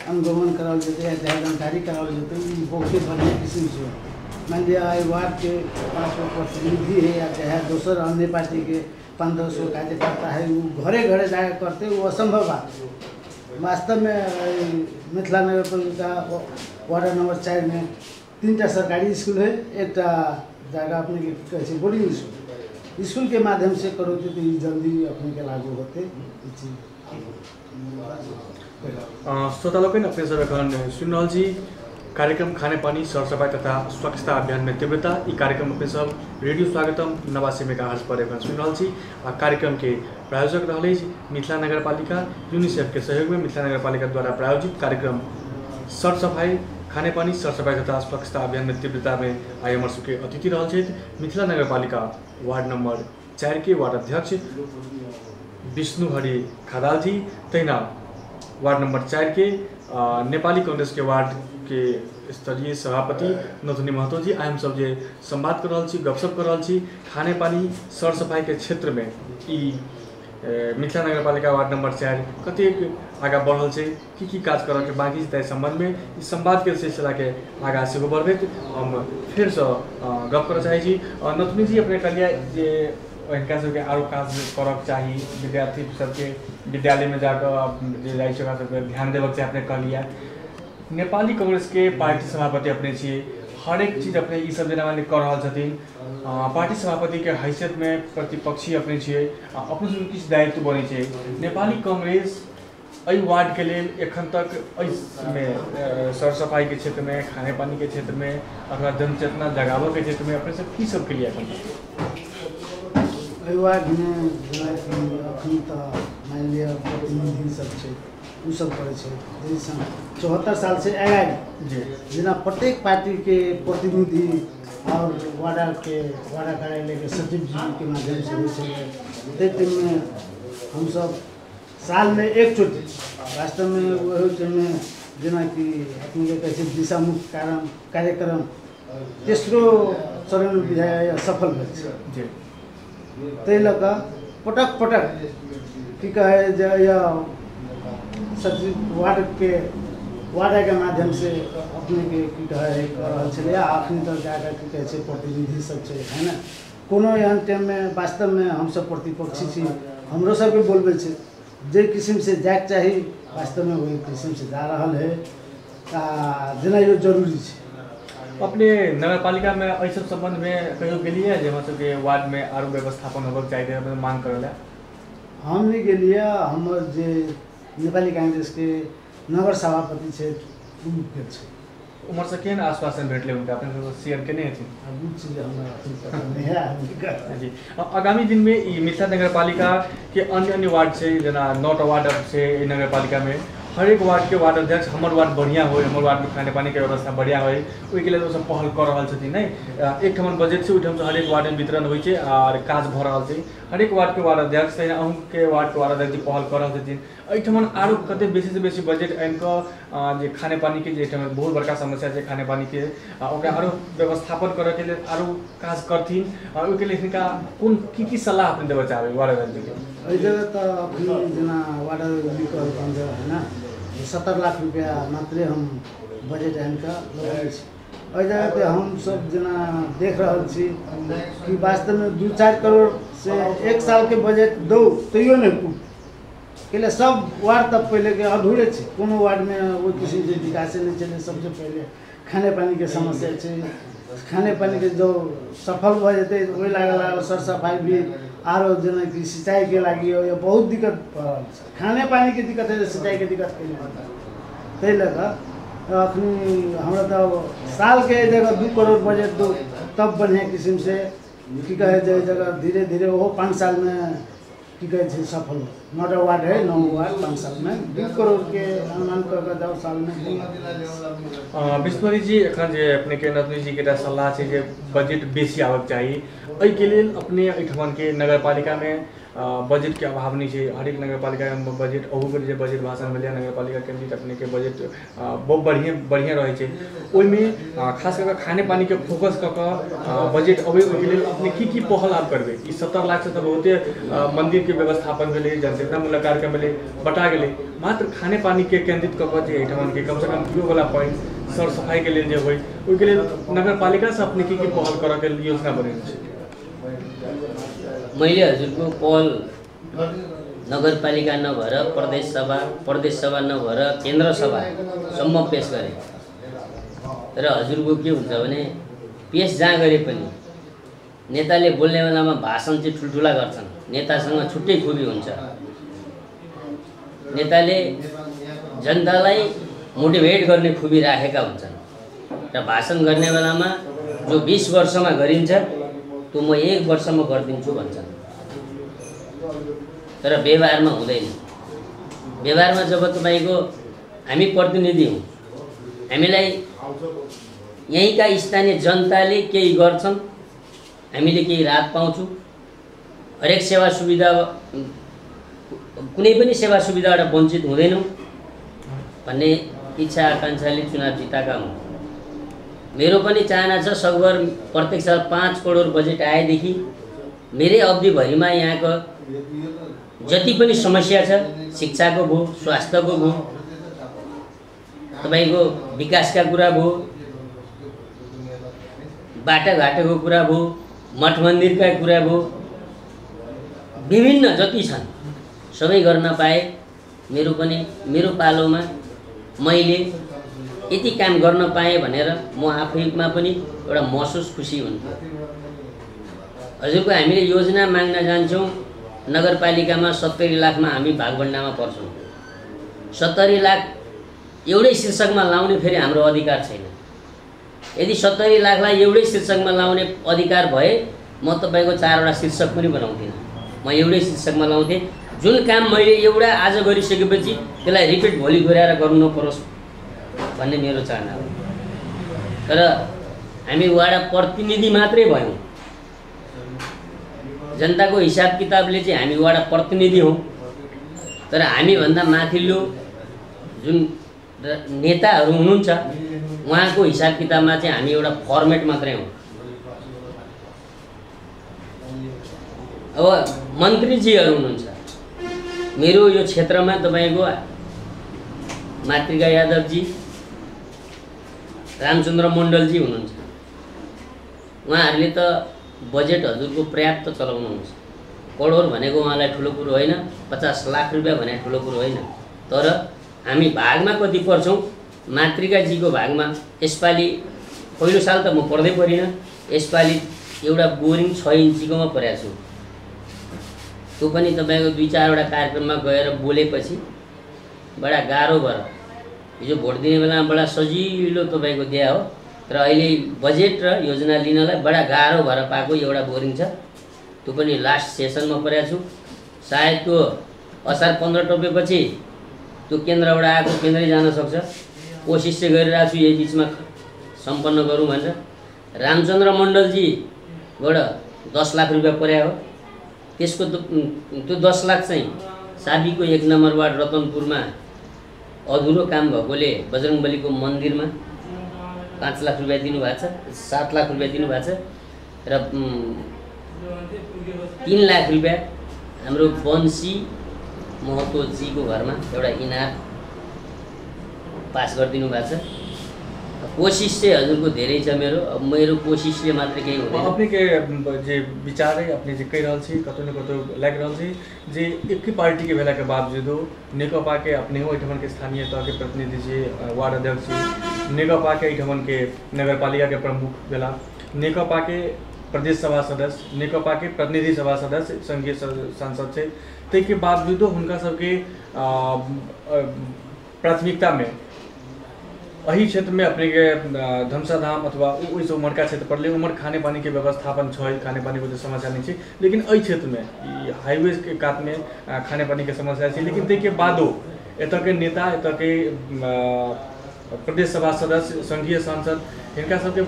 Speaker 3: अनुगमन कराओल जेतै या चाहे जानकारी कराओल जेतै, ई बहुते बढ़िआँ किसिमसँ हो। मान लिअ एहि वार्डके 5 गो प्रतिनिधि है या चाहे दोसर अन्य पार्टीके 5-10 गो कार्यकर्ता है, उ घरे घरे जाके करतै ओ असम्भव बात हो। वास्तवमे मिथिला नगरपालिका वार्ड नंबर 4 में 3टा सरकारी स्कूल है, एकटा जगह अपने के कहै छै बोर्डिंग स्कूल। स्कूल के माध्यम से करोते तो जल्दी अपने के लागू होते।
Speaker 1: श्रोता लोकनि अपने सब एखन सुनि रहल छी कार्यक्रम खानेपानी सरसफाई तथा स्वच्छता अभियान में तीव्रता, ई कार्यक्रम अपने सब रेडियो स्वागतम 89 मेगाहर्ट्ज पर एखन सुनि रहल छी। आ कार्यक्रम के प्रायोजक रहल अछि मिथिला नगरपालिका यूनिसेफ के सहयोग में मिथिला नगरपालिका द्वारा प्रायोजित कार्यक्रम सरसफाई खानेपानी सरसफाई तथा स्वच्छता अभियान में तीव्रता में आइ हमर सबके अतिथि रहल छथि मिथिला नगरपालिका वार्ड नंबर 4 के वार्ड अध्यक्ष विष्णुहरि खदाल जी, तहिना वार्ड नंबर 4 के नेपाली कांग्रेस के वार्ड के स्तरीय सभापति नथुनी महतो जी। आइ हम सब जे संवाद कर रहल छी, गपशप कर रहल छी खानेपानी सरसफाई के क्षेत्र में ई मिथिला नगरपालिका वार्ड नंबर 4 कतेक आगाँ बढ़ल छै, की की काज करऽ के बाकी छै, ताहि सम्बन्धमे ई संवाद के सिलसिला के आगाँ सेहो बढ़बैत हम फेरसँ गप करऽ चाहै छी। नथुनी जी, अपने कहलियै जे हिनका सबके आरो काज करऽ चाही, विद्यार्थी सबके विद्यालयमे जाकऽ जे जाइ छै ओकरा सबके ध्यान देबऽ चाही। अपने कहलियै नेपाली कांग्रेस के पार्टी सभापति अपने छियै, हरेक चीज अपने ई सब जेना मानि कऽ रहल छथिन, पार्टी सभापति के हैसियत में प्रतिपक्षी अपने छियै, अपने सबके किछु दायित्व बनै छै। नेपाली कांग्रेस एहि वार्ड के लेल एखन तक एहिमे सरसफाई के क्षेत्र में, खानेपानी के क्षेत्र में अथवा जनचेतना जगाबऽ के क्षेत्र में अपने सब की सब केलियै एखन तक?
Speaker 3: एहि वार्डमे जेनाकि अखन तऽ मानि लिअ प्रतिनिधि सब छै ओ सब करै छै, जाहिसँ 74 साल से अगाडि
Speaker 1: जी
Speaker 3: जेना प्रत्येक पार्टीके प्रतिनिधि और वार्डाके वार्डा कार्यालयके सचिव जीके माध्यमसँ होइ छलै। ताहि टाइममे हमसब सालमे एकचोटि वास्तवमे ओहि टाइममे जेनाकि अपनेके कहै छै दिशामुख कार्यक्रम तेस्रो चरण विधाय सफल भेल छै
Speaker 1: जी।
Speaker 3: ताहि लऽ कऽ पटक पटक की कहै जे सचिव वार्डके वार्डाके माध्यमसँ अपनेके की कहै कऽ रहल छलै। अखन तक जाकऽ की कहै छै प्रतिनिधि सब छै है ने, कोनो एहन टाइममे वास्तवमे हमसब प्रतिपक्षी छी, हमरो सबके बोलबै छै जे किसिमसँ जाइके चाही वास्तवमे ओहि किसिमसँ जा रहल है आ जेना यो जरूरी छै।
Speaker 1: अपने नगरपालिकामे एहि सब सम्बन्धमे कहियो गेलियै जे हमरा सबके वार्डमे आरो व्यवस्थापन होबक चाही, अपने मांग करऽ लए?
Speaker 3: हम नहि गेलियै, हमर जे नेपाली कांग्रेसके नगर सभापति छै ओ गेल छै।
Speaker 1: उम्हरसँ केहन आश्वासन भेटलै हुनका, अपने सब शेयर केने हेथिन?
Speaker 3: आब ओ चीज हमरा अखन पता नहि है
Speaker 1: जी। आगामी दिनमे ई मिथिला नगरपालिका के अन्य अन्य वार्ड छै, जेना 9 वार्ड छै एहि नगरपालिकामे, हरेक वार्डके वार्ड अध्यक्ष हमर वार्ड बढ़िआँ होइ, हमर वार्डमे खानेपानीके व्यवस्था बढ़िआँ होइ, ओहिके लेल ओसब पहल कऽ रहल छथिन। नहि एकठाम बजट छै ओहिठामसँ हरेक वार्डमे वितरण होइ छै आर काज भऽ रहल छै। हरेक वार्डके वार्ड अध्यक्ष तहिना अहूँके वार्डके वार्ड अध्यक्ष पहल कऽ रहल छथिन। एहिठाम आरो कतेक बेसीसँ बेसी बजट आनि कऽ जे खानेपानीके जे एहिठाम बहुत बड़का समस्या छै खानेपानीके, ओकरा आरो व्यवस्थापन करऽके लेल आरो काज करथिन, ओहिके लेल हिनका कोन की की सलाह अपने देबऽ चाहबै वार्ड अध्यक्षके?
Speaker 3: एहि जगह तऽ अखन जेना वार्ड अध्यक्ष कहलखिन जे है ने 70 लाख रुपैआ मात्रे हम बजट आनि कऽ लगबै छी। एहि जगह पे हमसब जेना देख रहल छी कि वास्तवमे 2-4 करोड़ से एक सालके बजट दौ तैयो नहि पुरतै, कैले सब वार्ड तऽ पहिलेके अधूरे छै, कोनो वार्डमे ओहि किसिमके विकासे नहि छलै। सबसँ पहिले खानेपानीके समस्या छै, खानेपानीके जो सफल भऽ जेतै ओहि लागल लागल सरसफाइ भी आरो जेनाकि सिंचाइके लागि बहुत दिक्कत भऽ रहल छै, खानेपानीके दिक्कत है सिंचाइके दिक्कत केने ताहि लऽ कऽ अखनी हमरा तऽ सालके जगह 2 करोड़ बजट दू तब बढ़िआँ किसिमसँ की कहै छै जगह धीरे धीरे ओहो 5 सालमे की कहै छै सफल हो। 9 वार्ड है, 9 वार्ड 5 सालमे 2 करोड़के अनुमान कऽ कऽ जाउ सालमे।
Speaker 1: विष्णुहरि जी, एखन जे अपनेके नथुनी जीके एकटा सलाह छै जे बजट बेसी आबक चाही, एहिके लेल अपने एहिठामके नगरपालिकामे बजटके अभाव नहि छै, हरेक नगरपालिकामे बजट, अहू बेर जे बजट भाषण भेलै नगरपालिका केन्द्रित अपनेके बजट बहुत बढ़िआँ रहै छै, ओहिमे खास कऽ कऽ खानेपानीके फोकस कऽ कऽ बजट अबै, ओहिके लेल अपने की की पहल आब करबै? ई 70 लाखसँ तऽ बहुते मन्दिरके व्यवस्थापन भेलै, जनचेतनामूलक कार्यक्रम भेलै, बटा गेलै, मात्र खानेपानीके केन्द्रित कऽ कऽ जे एहिठामके कमसँ कम पीओवला पानि सर सफाइके लेल जे होइ, ओहिके लेल नगरपालिकासँ अपने की की पहल करऽके योजना बनेने छै?
Speaker 2: मैले हजुरको पहल नगरपालिका नभएर प्रदेश सभा, प्रदेश सभा नभएर केन्द्र सभासम्म पेस गरेँ र हजुरको के हुन्छ भने पेस जहाँ गरे पनि नेताले बोल्ने बेलामा भाषण चाहिँ ठुल्ठुला गर्छन्, नेतासँग छुट्टै खुबी हुन्छ, नेताले जनतालाई मोटिभेट गर्ने खुबी राखेका हुन्छन्। र भाषण गर्ने बेलामा जो 20 वर्षमा गरिन्छ त्यो म 1 वर्षमा गरिदिन्छु भन्छन्, तर व्यवहारमा हुँदैन। व्यवहारमा जब तपाईँको हामी प्रतिनिधि हौँ, हामीलाई यहीँका स्थानीय जनताले केही गर्छन्, हामीले केही राहत पाउँछौँ। हरेक सेवा सुविधा, कुनै पनि सेवा सुविधाबाट वञ्चित हुँदैनौँ भन्ने इच्छा आकाङ्क्षाले चुनाव जिताएका हौँ। मेरो पनि चाहना छ सकभर प्रत्येक साल 5 करोड बजेट आएदेखि मेरै अवधिभरिमा यहाँको जति पनि समस्या छ, शिक्षाको भयो, स्वास्थ्यको भयो, तपाईँको विकासका कुरा भयो, बाटाघाटोको कुरा भयो, मठ मन्दिरका कुरा भयो, विभिन्न जति छन् सबै गर्न पाए मेरो पनि मेरो पालोमा मैले यति काम गर्न पाएँ भनेर म आफैमा पनि एउटा महसुस खुसी हुन्थ्यो। हजुरको हामीले योजना माग्न जान्छौँ नगरपालिकामा 70 लाखमा हामी भागभन्डामा पर्छौँ। 70 लाख एउटै शीर्षकमा लाउने फेरि हाम्रो अधिकार छैन। यदि 70 लाखलाई एउटै शीर्षकमा लाउने अधिकार भए म तपाईँको 4वटा शीर्षक पनि बनाउँथिनँ, म एउटै शीर्षकमा लाउँथेँ। जुन काम मैले एउटा आज गरिसकेपछि त्यसलाई रिपिट भोलि दोहोऱ्याएर गर्नु नपरोस् भन्ने मेरो चाहना हो। तर हामी वाडा प्रतिनिधि मात्रै भयौँ, जनताको हिसाब किताबले चाहिँ हामी वाडा प्रतिनिधि हौँ, तर हामीभन्दा माथिल्लो जुन नेताहरू हुनुहुन्छ उहाँको हिसाब किताबमा चाहिँ हामी एउटा फर्मेट मात्रै हौँ। अब मन्त्रीजीहरू हुनुहुन्छ मेरो यो क्षेत्रमा, तपाईँको मातृका यादवजी, रामचन्द्र मण्डलजी हुनुहुन्छ, उहाँहरूले त बजेट हजुरको पर्याप्त चलाउनुहुन्छ। करोड भनेको उहाँलाई ठुलो कुरो होइन, 50 लाख रुपियाँ भने ठुलो कुरो होइन, तर हामी भागमा कति पर्छौँ। मातृकाजीको भागमा यसपालि पहिलो साल त म पढ्दै परिनँ, यसपालि एउटा बोरिङ 6 इन्चीकोमा परेको छु, त्यो पनि तपाईँको 2-4वटा कार्यक्रममा गएर बोलेपछि बडा गाह्रो भएर हिजो भोट दिने बेलामा बडा सजिलो तपाईँको दिया हो, तर अहिले बजेट र योजना लिनलाई बडा गाह्रो भएर पाएको एउटा बोरिङ छ, त्यो पनि लास्ट सेसनमा परेको छु। सायद त्यो असार 15 टोपेपछि त्यो केन्द्रबाट आएको केन्द्रै जान सक्छ, कोसिस चाहिँ गरिरहेको छु यही बिचमा सम्पन्न गरौँ भनेर। रामचन्द्र मण्डलजीबाट 10 लाख रुपियाँ पर्या हो, त्यसको त्यो 10 लाख चाहिँ साबीको 1 नम्बर वार्ड रतनपुरमा अधुरो काम भएकोले बजरङबलीको मन्दिरमा 5 लाख रुपियाँ दिनुभएको छ, 7 लाख रुपियाँ दिनुभएको छ र 3 लाख रुपियाँ हाम्रो बन्सी महतोजीको घरमा एउटा इनार पास गरिदिनु भएको छ। कोसिस चाहिँ हजुरको धेरै छ मेरो, अब मेरो कोसिसले मात्रै केही हुँदैन।
Speaker 1: अपने के जे विचार है, अपने जे कहि रहल छी, कतौ न कतौ लागि रहल छी जे एकै पार्टी के भेला के बावजूदो नेकपा के अपने हो एहिठामन के स्थानीय तह के प्रतिनिधि छी, वार्ड अध्यक्ष छी, नेकपा के एहिठामन के नगरपालिका के प्रमुख भेला, नेकपा के प्रदेश सभा सदस्य, नेकपा के प्रतिनिधि सभा सदस्य, संघीय सांसद छै, ताहिके बावजूदो हुनका सबके प्राथमिकता में एहि क्षेत्र में अपने के धमसा धाम अथवा ओहिसँ उम्हरका क्षेत्र पड़लै, उम्हर खाने पानी के व्यवस्थापन छै, खाने पानी के समस्या नहीं छै, लेकिन एहि क्षेत्र में हाईवे के कात में खाने पानी के समस्या छै, लेकिन ताहिके बादो एतऽ के नेता, एतऽ के प्रदेश सभा सदस्य, संघीय सांसद, हिनका सबके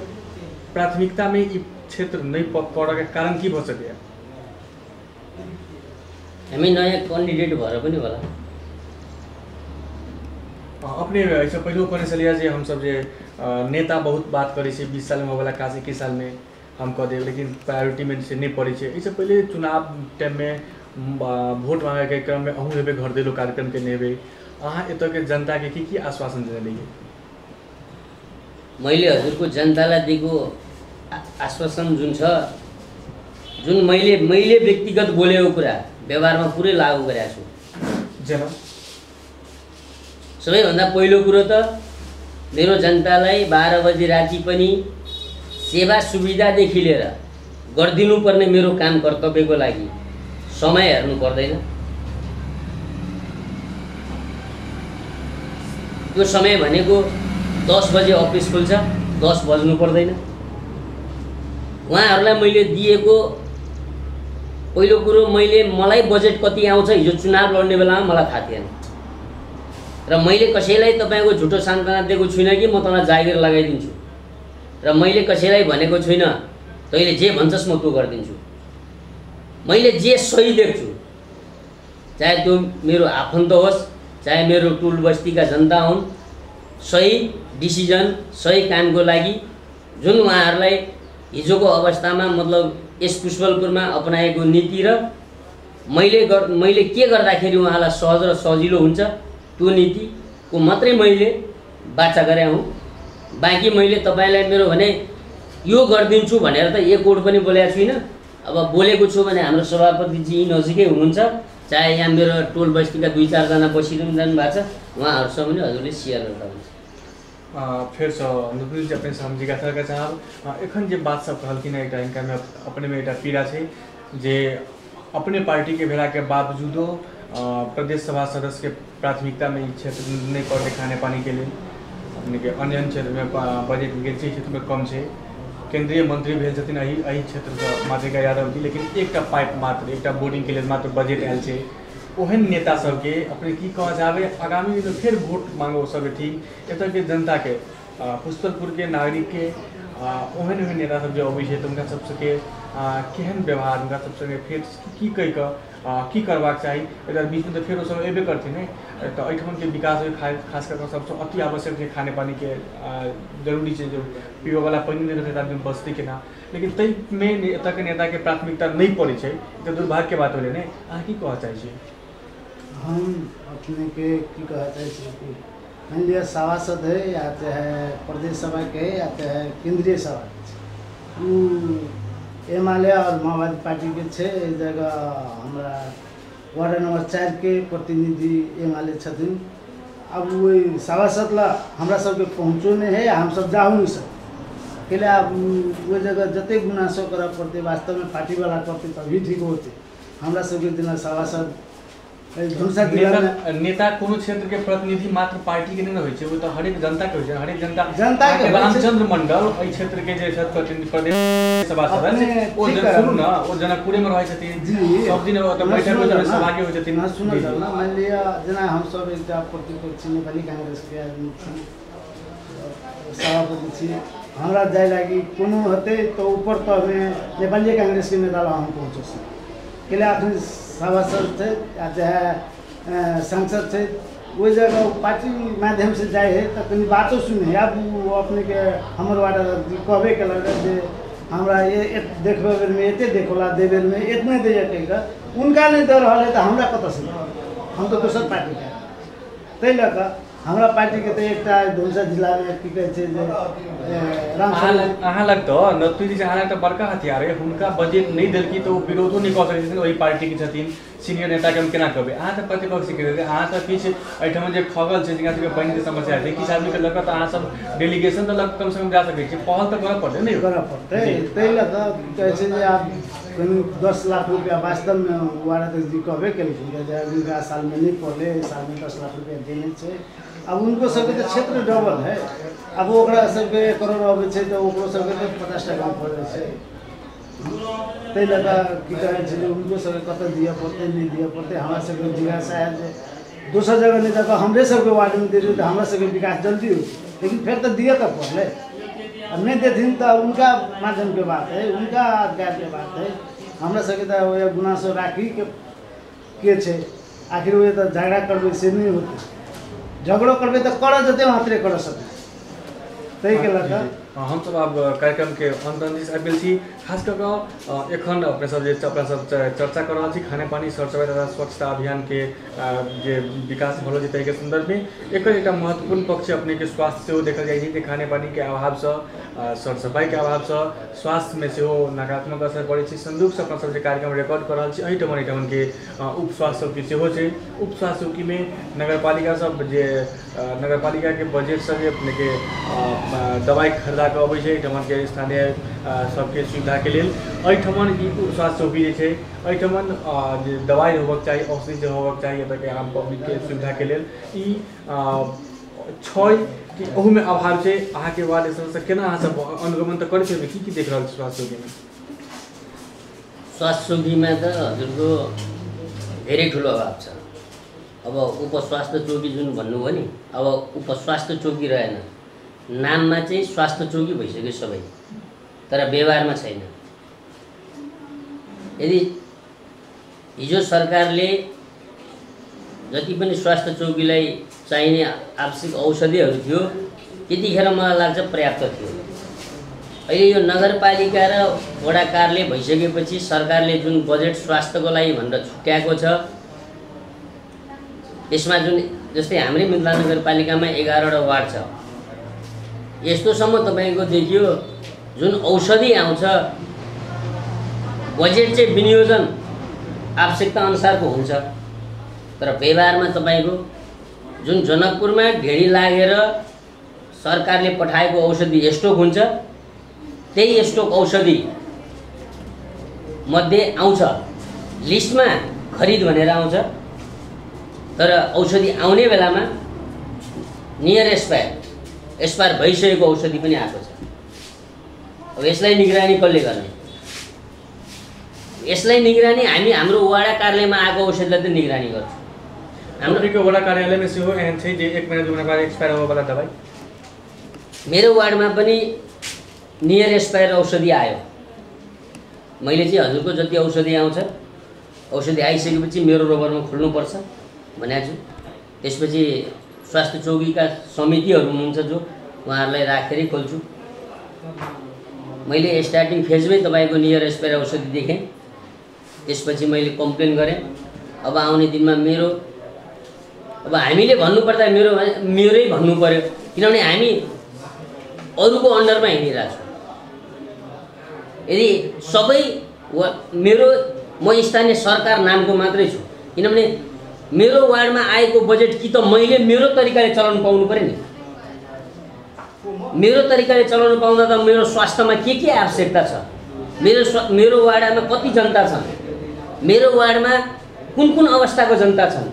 Speaker 1: प्राथमिकता में ई क्षेत्र नहीं पड़ऽ के कारण की भऽ सकैए?
Speaker 2: हामी नयाँ कैंडिडेट भएर पनि होला।
Speaker 1: अपने एहिसँ पहिलो कहने छलियै जे हमसब जे नेता बहुत बात करै छै 20 सालमे होवला काज 21 सालमे हम कऽ देब, लेकिन प्रायोरिटीमे से नहि पड़ै छै। एहिसँ पहिले चुनाव टाइममे वोट मांगैके क्रममे अहूँ हेबै, घर देलो कार्यक्रम केने हेबै, अहाँ एतऽके जनताके की की आश्वासन देने रहियै?
Speaker 2: मैले हजुरको जनतालाई दिएको आश्वासन जुन छ, जुन मैले मैले व्यक्तिगत बोलेको कुरा व्यवहारमा पुरै लागू गरेको छु।
Speaker 1: जेना
Speaker 2: सबैभन्दा पहिलो कुरो त मेरो जनतालाई 12 बजी राति पनि सेवा सुविधादेखि लिएर गरिदिनुपर्ने मेरो काम कर्तव्यको लागि समय हेर्नु पर्दैन। त्यो समय भनेको 10 बजे अफिस खुल्छ, 10 बज्नु पर्दैन। उहाँहरूलाई मैले दिएको पहिलो कुरो मैले मलाई बजेट कति आउँछ हिजो चुनाव लड्ने बेलामा मलाई थाहा थिएन र मैले कसैलाई तपाईँको झुटो सान्त्वना दिएको छुइनँ कि म तँलाई जागिर लगाइदिन्छु र मैले कसैलाई भनेको छुइनँ तैँले जे भन्छस् म त्यो गरिदिन्छु। मैले जे सही देख्छु, चाहे त्यो मेरो आफन्त होस् चाहे मेरो टुल बस्तीका जनता हुन्, सही डिसिजन सही कामको लागि जुन उहाँहरूलाई हिजोको अवस्थामा मतलब यस पुष्पलपुरमा अपनाएको नीति र मैले के गर्दाखेरि उहाँलाई सहज र सजिलो हुन्छ त्यो नीतिको मात्रै मैले बाचा गरे हुँ। बाँकी मैले तपाईँलाई मेरो भने यो गरिदिन्छु भनेर त एक कोट पनि बोलेको छुइनँ। अब बोलेको छु भने हाम्रो सभापतिजी नजिकै हुनुहुन्छ, चाहे यहाँ मेरो टोल बस्तीका 2-4 जना बसिरहनु भएको छ, उहाँहरूसँग पनि हजुरले सेयर गर्दा हुन्छ।
Speaker 1: फेरसँ नवीन जी अपने हम जिज्ञासा करऽ चाहब, एखन जे बात सब कहलखिन हँ एकटा हिनकामे अपनेमे एकटा पीड़ा छै जे अपने पार्टीके भेलाके बावजूदो प्रदेश सभा सदस्यके प्राथमिकतामे ई क्षेत्र नहि पड़लै खाने पानीके लेल, अपनेके अन्य अन्य क्षेत्रमे बजट गेल छै, क्षेत्रमे कम छै। केंद्रीय मंत्री भेल छथिन एहि क्षेत्रसँ मातृका यादव जी, लेकिन एकटा पाइप मात्र एकटा बोरिंगके लेल मात्र बजट आयल छै। ओहन नेता सबके अपने की कहऽ चाहबै आगामी दिनमे फेर वोट मांगो सब एथिन, एतऽके जनताके पुष्पलपुरके नागरिकके ओहन ओहन नेता सब जे अबै छै तऽ हुनका सबके केहन व्यवहार, हुनका सब संगे फेर की कहि कऽ की करबाक चाही? एकर बीचमे तऽ फेर ओसब अयबे करथिन ने, तऽ एहिठामके विकास खास कऽ कऽ सबसँ अति आवश्यक छै खाने पानीके जरूरी छै, जे पीबऽवला पानि नहि रहतै तऽ आदमी बचतै केना? लेकिन ताहिमे एतऽके नेताके प्राथमिकता नहि पड़ै छै, तऽ दुर्भाग्यके बात भेलै ने। अहाँ की कहऽ चाहै छियै?
Speaker 3: हम अपने के की कहऽ चाहै छियै कि मानि लिअ सभासद है या चाहे प्रदेश सभाके है या चाहे केंद्रीय सभाके छै, ओ एमाले और माओवादी पार्टीके छै। एहि जगह हमरा वार्ड नंबर 4 के प्रतिनिधि एमाले छथिन। आब ओहि सभासद ला हमरा सबके पहुँचो नहि है, हमसब जाहू नहि सकै, कैले आब ओहि जगह जतेक गुनासो करऽ पड़तै वास्तवमे पार्टीवाला करतै तभी ठीक होतै। हमरा सबके जेना सभासद
Speaker 1: नेता कोनो क्षेत्र के प्रतिनिधि मात्र पार्टी के नहीं होइ छै, ओ तऽ हरेक जनता के होइ छै, हरेक जनता के। रामचंद्र मंडल एहि क्षेत्र के जे छथि प्रतिनिधि प्रदेश सभा सदस्य, ओ सुनू न, ओ जनकपुरे में रहै छथिन, सब दिन ओतऽ बैठक में सहभागी होइ छथिन।
Speaker 3: सुनल जाउ न, मानि लिअ जेना हमसब एकटा प्रतिपक्षी नेपाली कांग्रेस के आदमी छी, सभापति छी, हमरा जाय लागि कोनो हेतै तऽ ऊपर तहमे नेपाली कांग्रेस के नेता लग हम पहुँच सकी, कैले अखन सभासद छै या चाहे सांसद छै, ओहि जगह पार्टी माध्यमसँ जाइ है तऽ कनि बातो सुनै है। आब ओ अपनेके हमर वार्ड कहबे केलक जे हमरा देखबै बेरमे एते देखौला, दै बेरमे एतने दैए कहि कऽ हुनका नहि दऽ रहल है तऽ हमरा कतऽसँ देत? हम तऽ दोसर पार्टीके, ताहि लऽ कऽ हमरा पार्टीके तऽ एकटा धनुषा जिलामे की कहै छै जे
Speaker 1: अहाँ लग तऽ नतु जी अहाँ लग तऽ बड़का हथियार है, हुनका बजट नहि देलखिन तऽ ओ विरोधो नहि कऽ सकै छथिन, ओहि पार्टीके छथिन सीनियर नेताके हम केना कहबै? अहाँ तऽ प्रतिपक्षके रहै, अहाँ तऽ किछु एहिठाम जे खगल छै जिनका सबके पानिके समस्या छै, किछु आदमीके लऽ कऽ तऽ अहाँ सब डेलीगेशन तऽ लऽ कऽ कमसँ कम जा सकै छी, पहल तऽ करऽ पड़तै ने?
Speaker 3: करऽ पड़तै। ताहि लऽ कऽ की कहै छै जे आब कनि 10 लाख रुपैआ वास्तवमे वार्ड अध्यक्ष जी कहबे केलखिन जे अगिला सालमे नहि पड़लै, एहि सालमे 10 लाख रुपैआ देने छै। अब उनको सबके तऽ क्षेत्र डबल है, अब ओकरा सबके 1 करोड़ अबै छै तऽ ओकरो सबके तऽ 50 टाका पड़ै छै, ताहि लऽ कऽ की कहै छै जे हुनको सबके कतऽ दिअ पड़तै नहि दिअ पड़तै। हमरा सबके जिज्ञासा है जे दोसर जगह नहि दऽ कऽ हमरे सबके वार्डमे दे तऽ हमरा सबके विकास जल्दी होतै, लेकिन फेर तऽ दिअ तऽ पड़लै। अब नहि देथिन तऽ उनका माध्यमके बात है, उनका अधिकारके बात है। हमरा सबके तऽ ओहि गुनासो राखीके के छै, आखिर ओहि तऽ झगड़ा करबै से नहि होतै, झगड़ो करबै तऽ करऽ जते मात्रे करऽ सकै, ताहिके लऽ कऽ
Speaker 1: हमसब आब कार्यक्रमके अन्त दिस आबि गेल छी। खास कऽ कऽ एखन अपने सब जे अपना सब चर्चा कऽ रहल छी खाने पानी सरसफाइ तथा स्वच्छता अभियानके जे विकास भऽ रहल छै ताहिके सन्दर्भमे एकर एकटा महत्वपूर्ण पक्ष अपनेके स्वास्थ्य सेहो देखल जाइ छै जे खाने पानीके अभावसँ सरसफाइके अभावसँ स्वास्थ्यमे सेहो नकारात्मक असर पड़ै छै। संदूकसँ अपना सब जे कार्यक्रम रिकॉर्ड कऽ रहल छी एहिठाम एहिठामके उप स्वास्थ्य चौकी सेहो छै। उप स्वास्थ्य चौकीमे नगरपालिका सब जे नगरपालिकाके बजटसँ भी अपनेके दवाइ खरीदा कऽ अबै छै एहिठामके स्थानीय सबके सुविधाके लेल। एहिठाम ई उप स्वास्थ्य चौकी जे छै एहिठाम जे दवाइ होबक चाही, औषधि जे होबक चाही एतऽके आम पब्लिकके सुविधाके लेल ई छै कि ओहूमे अभाव छै अहाँके वार्ड सदस्य केना अहाँ सब अनुगमन तऽ करै छियै, की की देख रहल छी स्वास्थ्य चौकीमे?
Speaker 2: स्वास्थ्य चौकीमा त हजुरको धेरै ठुलो अभाव छ। अब उपस्वास्थ्य चौकी जुन भन्नुभयो नि, अब उपस्वास्थ्य चौकी रहेन, नाममा चाहिँ स्वास्थ्य चौकी भइसक्यो सबै, तर व्यवहारमा छैन। यदि हिजो सरकारले जति पनि स्वास्थ्य चौकीलाई चाहिने आवश्यक औषधिहरू थियो त्यतिखेर मलाई लाग्छ पर्याप्त थियो। अहिले यो नगरपालिका र वडा कार्यालय भइसकेपछि सरकारले जुन बजेट स्वास्थ्यको लागि भनेर छुट्याएको छ यसमा जुन जस्तै हाम्रै मिथिला नगरपालिकामा 11वटा वार्ड छ, यस्तोसम्म तपाईँको देखियो जुन औषधि आउँछ बजेट चाहिँ विनियोजन आवश्यकता अनुसारको हुन्छ, तर व्यवहारमा तपाईँको जुन जनकपुरमा ढेडी लागेर सरकारले पठाएको औषधि स्टोक हुन्छ त्यही स्टोक औषधि मध्ये आउँछ, लिस्टमा खरिद भनेर आउँछ, तर औषधि आउने बेलामा नियर एक्सपायर भइसकेको औषधि पनि आएको छ। अब यसलाई निगरानी कसले गर्ने? यसलाई निगरानी हामी हाम्रो वडा कार्यालयमा आएको औषधिलाई त निगरानी गर्छौँ।
Speaker 1: हाम्रो वडा कार्यालयमा सेहो एहन छै जे 1 महिना 2 महिना बाद एक्सपायर होबऽवला दबाई
Speaker 2: मेरो वार्डमा पनि नियर एक्सपायर औषधि आयो। मैले चाहिँ हजुरको जति औषधि आउँछ औषधि आइसकेपछि मेरो रोबरमा खोल्नुपर्छ भनेको छु। त्यसपछि स्वास्थ्य चौकीका समितिहरू हुनुहुन्छ जो उहाँहरूलाई राखेरै खोल्छु। मैले स्टार्टिङ फेजमै तपाईँको नियर एक्सपायर औषधि देखेँ, त्यसपछि मैले कम्प्लेन गरेँ। अब आउने दिनमा मेरो अब हामीले भन्नुपर्दा मेरो मेरै भन्नु पर्यो, किनभने हामी अरूको अन्डरमा हिँडिरहेको छौँ। यदि सबै मेरो म स्थानीय सरकार नामको मात्रै छु, किनभने मेरो वार्डमा आएको बजेट कि त मैले मेरो तरिकाले चलाउनु पाउनु पऱ्यो नि। मेरो तरिकाले चलाउनु पाउँदा त मेरो स्वास्थ्यमा के के आवश्यकता छ, मेरो वार्डमा कति जनता छन्, मेरो वार्डमा कुन कुन अवस्थाको जनता छन्,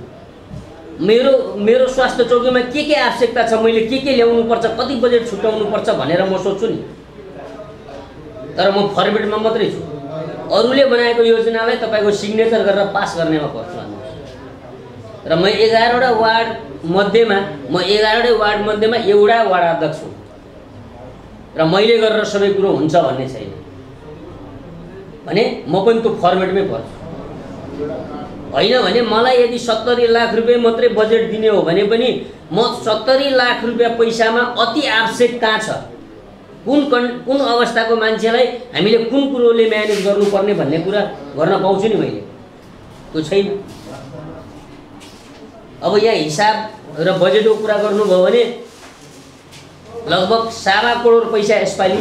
Speaker 2: मेरो मेरो स्वास्थ्य चौकीमा के के आवश्यकता छ, मैले के के ल्याउनुपर्छ, कति बजेट छुट्याउनुपर्छ भनेर म सोध्छु नि। तर म फर्मेटमा मात्रै छु, अरूले बनाएको योजनालाई तपाईँको सिग्नेचर गरेर पास गर्नेमा पर्छु। र म 11वटा वार्ड मध्येमा म 11वटै वार्ड मध्येमा एउटा वार्ड अध्यक्ष हुँ र मैले गरेर सबै कुरो हुन्छ भन्ने छैन भने म पनि त्यो फर्मेटमै पर्छु। होइन भने मलाई यदि 70 लाख रुपियाँ मात्रै बजेट दिने हो भने पनि म 70 लाख रुपियाँ पैसामा अति आवश्यक कहाँ छ, कुन कुन अवस्थाको मान्छेलाई हामीले कुन कुरोले म्यानेज गर्नुपर्ने भन्ने कुरा गर्न पाउँछु नि मैले, त्यो छैन। अब यहाँ हिसाब र बजेटको कुरा गर्नुभयो भने लगभग 1.25 करोड पैसा यसपालि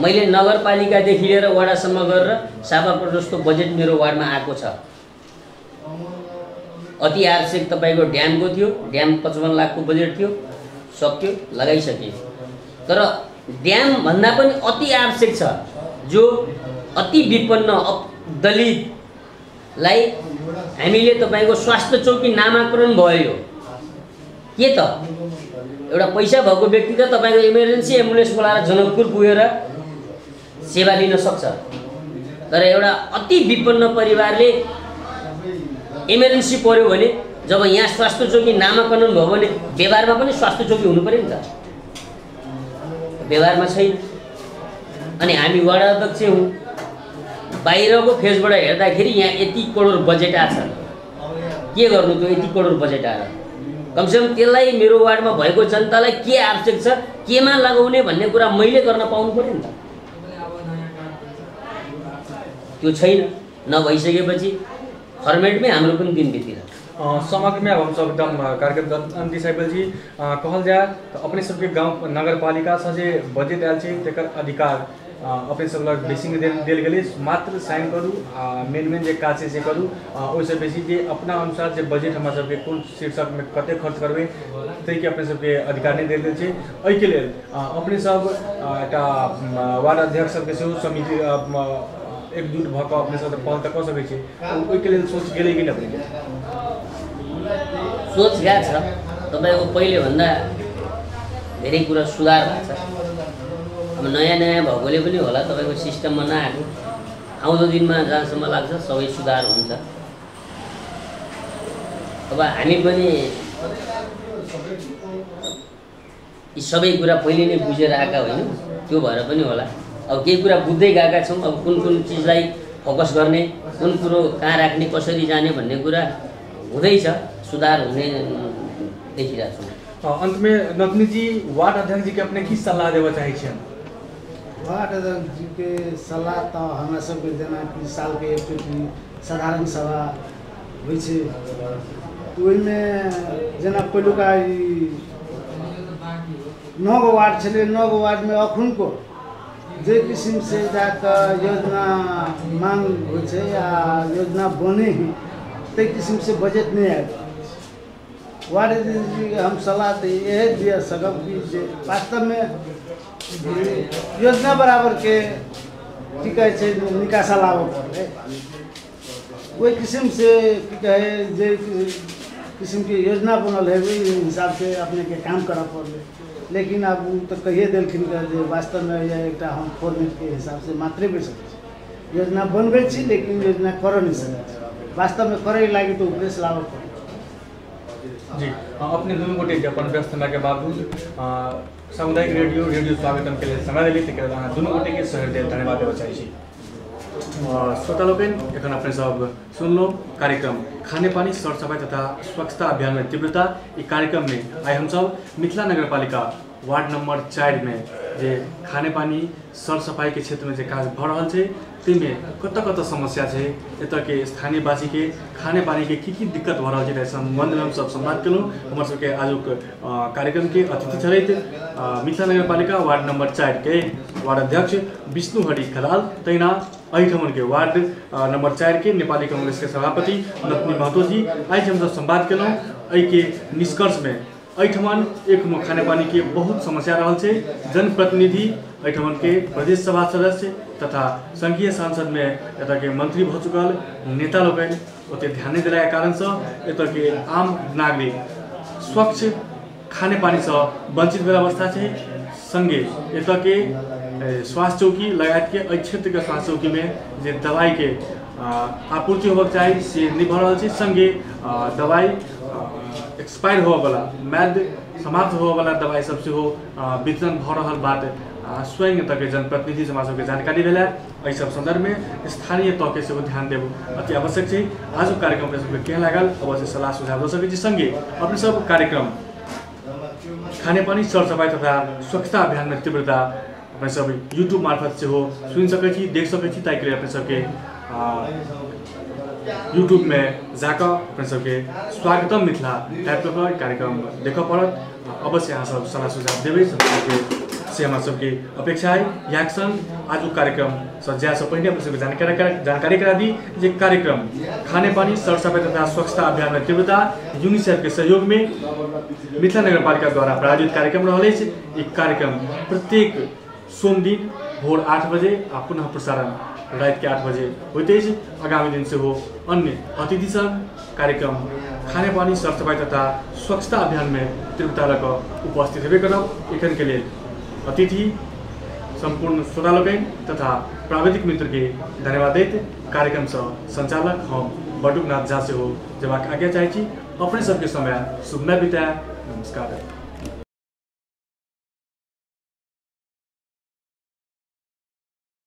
Speaker 2: मैले नगरपालिकादेखि लिएर वडासम्म गरेर 1.25 करोड जस्तो बजेट मेरो वार्डमा आएको छ। अति आवश्यक तपाईँको ड्यामको थियो, ड्याम 55 लाखको बजेट थियो, सक्यो, लगाइसक्यो। तर ड्यामभन्दा पनि अति आवश्यक छ जो अति विपन्न दलितलाई हामीले तपाईँको स्वास्थ्य चौकी नामाकरण भयो। के त एउटा पैसा भएको व्यक्ति त तपाईँको इमर्जेन्सी एम्बुलेन्स बोलाएर जनकपुर पुगेर सेवा लिन सक्छ, तर एउटा अति विपन्न परिवारले इमर्जेन्सी पर्यो भने जब यहाँ स्वास्थ्य चौकी नामाकरण भयो भने व्यवहारमा पनि स्वास्थ्य चौकी हुनु पऱ्यो नि त, व्यवहारमा छैन। अनि हामी वडा अध्यक्ष हौँ, बाहिरको फेजबाट हेर्दाखेरि यहाँ यति करोड बजेट आएको छ, के गर्नु त्यो यति करोड बजेट आएर? कमसेकम त्यसलाई मेरो वार्डमा भएको जनतालाई के आवश्यक छ, केमा लगाउने भन्ने कुरा मैले गर्न पाउनु पऱ्यो नि त, त्यो छैन। नभइसकेपछि फर्मेटमै हाम्रो पनि दिन बितिरहेको।
Speaker 1: समग्र में अब हम सब एकदम कार्यक्रम अंत साइबल जी कहल जाए तो अपने सबके गाँव नगरपालिका से जे बजट आयल छै तकर अधिकार अपने सब लग बेसी नहि देल गेलै, मात्र साइन करू आ मेन मेन जे काज छै से करू, ओहिसँ बेसी जे अपना अनुसार जे बजट हमरा सबके कोन शीर्षकमे कतेक खर्च करबै ताहिके अपने सबके अधिकार नहि देल गेल छै। एहिके लेल अपने सब एकटा वार्ड अध्यक्ष सबके सेहो समिति एकजुट भऽ कऽ अपने सब पहल तऽ कऽ सकै छी, ओहिके लेल सोच गेलै कि नहि अपनेके?
Speaker 2: सोच गएको छ। तपाईँको पहिलेभन्दा धेरै कुरा सुधार भएको छ। अब नयाँ नयाँ भएकोले पनि होला तपाईँको सिस्टममा नआएको, आउँदो दिनमा जहाँसम्म लाग्छ सबै सुधार हुन्छ। अब हामी पनि यी सबै कुरा पहिले नै बुझेर आएका होइनौँ, त्यो भएर पनि होला। अब केही कुरा बुझ्दै गएका छौँ। अब कुन कुन चिजलाई फोकस गर्ने, कुन कुरो कहाँ राख्ने, कसरी जाने भन्ने कुरा हुँदैछ, सुधार हुने देखिरहेको छु।
Speaker 1: अंत में नतनी जी, वार्ड अध्यक्ष जी के अपने की सलाह देवा चाहै छियनि?
Speaker 3: वार्ड अध्यक्ष जी के सलाह तऽ हमरा सबके जेनाकि सालके एकचोटि साधारण सभा होइ छै, ओहिमे जेना पहिलुका ई 9 गो वार्ड छलै, 9 गो वार्डमे अखुनको जे किसिमसँ जाकऽ योजना मांग होइ छै आ योजना बनै है ताहि किसिमसँ बजट नहि आबि रहल छै। वार्ड अध्यक्ष जीके हम सलाह तऽ इएह दिअ सकब कि जे वास्तवमे योजना बराबरके की कहै छै निकासा लाबऽ पड़लै, ओहि किसिमसँ की कहै जे किसिमके योजना बनल है ओहि हिसाबसँ अपनेके काम करऽ पड़लै। लेकिन आब ओ तऽ कहिए देलखिन जे वास्तवमे एकटा हम फॉर्मेटके हिसाबसँ मात्रे बैसल छी, योजना बनबै छी लेकिन योजना करऽ नहि सकै छी, वास्तवमे करैके लागि तऽ उपदेश लाबऽ पड़ै।
Speaker 1: जी, अपने दुनू गोटे जे अपन व्यस्त समय के बावजूद सामुदायिक रेडियो रेडियो स्वागतम के लेल समय देली, ताहिके अहाँ दुनू गोटे के सहृदय धन्यवाद देबऽ चाहै छी। श्रोता लोकनि, एखन अपने सब सुनलहुँ कार्यक्रम खाने पानी सर सफाई तथा स्वच्छता अभियान में तीव्रता। ई कार्यक्रम में आइ हमसब मिथिला नगरपालिका वार्ड नंबर 4 में जे खाने पानी सर सफाई के क्षेत्र में जे काज भऽ रहल छै ताहिमे कतऽ कतऽ समस्या छै, एतऽके स्थानीयवासीके खाने पानीके की की दिक्कत भऽ रहल छै, ताहि सम्बन्धमे हमसब संवाद केलहुँ। हमर सबके आजुक कार्यक्रमके अतिथि छलथि मिथिला नगरपालिका वार्ड नंबर 4 के वार्ड अध्यक्ष विष्णुहरि खदाल, तहिना एहिठामके वार्ड नंबर 4 के नेपाली कांग्रेस के सभापति नतनी महतो जी। आइ हमसब संवाद केलहुँ एहिके निष्कर्षमे एहिठमन एखनो खाने पानी के बहुत समस्या रहल छै। जनप्रतिनिधि एहिठमन के प्रदेश सभा सदस्य तथा संघीय सांसद में एतऽ के मंत्री भऽ चुकल नेता लोकनि ओते ध्यान नहि देलाके कारणसँ एतऽ के आम नागरिक स्वच्छ खाने पानीसँ वंचित भेल अवस्था छै। संगे एतऽ के स्वास्थ्य चौकी लगायतके एहि क्षेत्रके स्वास्थ्य चौकीमे जे दवाइके आपूर्ति होबक चाही से नहि भऽ रहल छै। संगे दवाइ एक्सपायर होबऽवला, म्याद समाप्त होबऽवला दवाइ सब सेहो वितरण भऽ रहल बात स्वयं एतऽके जनप्रतिनिधि समाज सबके जानकारी भेल है। एहि सब सन्दर्भमे स्थानीय तहके सेहो ध्यान देब अति आवश्यक छै। आजुक कार्यक्रम अपने सबके केहन लागल अवश्य सलाह सुझाव दऽ सकै छी। संगे अपने सब कार्यक्रम खाने पानी सर सफाई तथा स्वच्छता अभियान में तीव्रता अपने सब यूट्यूब मार्फत सेहो सुनि सकै छी, देख सकै छी। ताहिके लेल अपने सबके यूट्यूब में जाकऽ अपने सबके स्वागतम मिथिला टाइप कऽ कऽ कार्यक्रम देखऽ पड़त। अवश्य अहाँ सब सलाह सुझाव देबै सबके, से हमरा सबके अपेक्षा है। इएह संग आजुक कार्यक्रम सँ जायसँ पहिने अपने सबके जानकारी करा दी जे कार्यक्रम खाने पानी सर सफाई तथा स्वच्छता अभियान में तीव्रता यूनिसेफ के सहयोग में मिथिला नगरपालिका द्वारा प्रायोजित कार्यक्रम रहल अछि। ई कार्यक्रम प्रत्येक सोम दिन भोर 8 बजे आ पुनः प्रसारण राति के 8 बजे होइत अछि। आगामी दिन सेहो अन्य अतिथि संग कार्यक्रम खाने पानी सर सफाई तथा स्वच्छता अभियान में तीव्रता लऽ कऽ उपस्थित हेबे करब। एखन के लेल अतिथि सम्पूर्ण श्रोता लोकनि तथा प्राविधिक मित्र के धन्यवाद दैत कार्यक्रम सँ संचालक हम बटुकनाथ झा सेहो जेबाक आज्ञा चाहै छी। अपने सबके समय शुभमय बिताए। नमस्कार।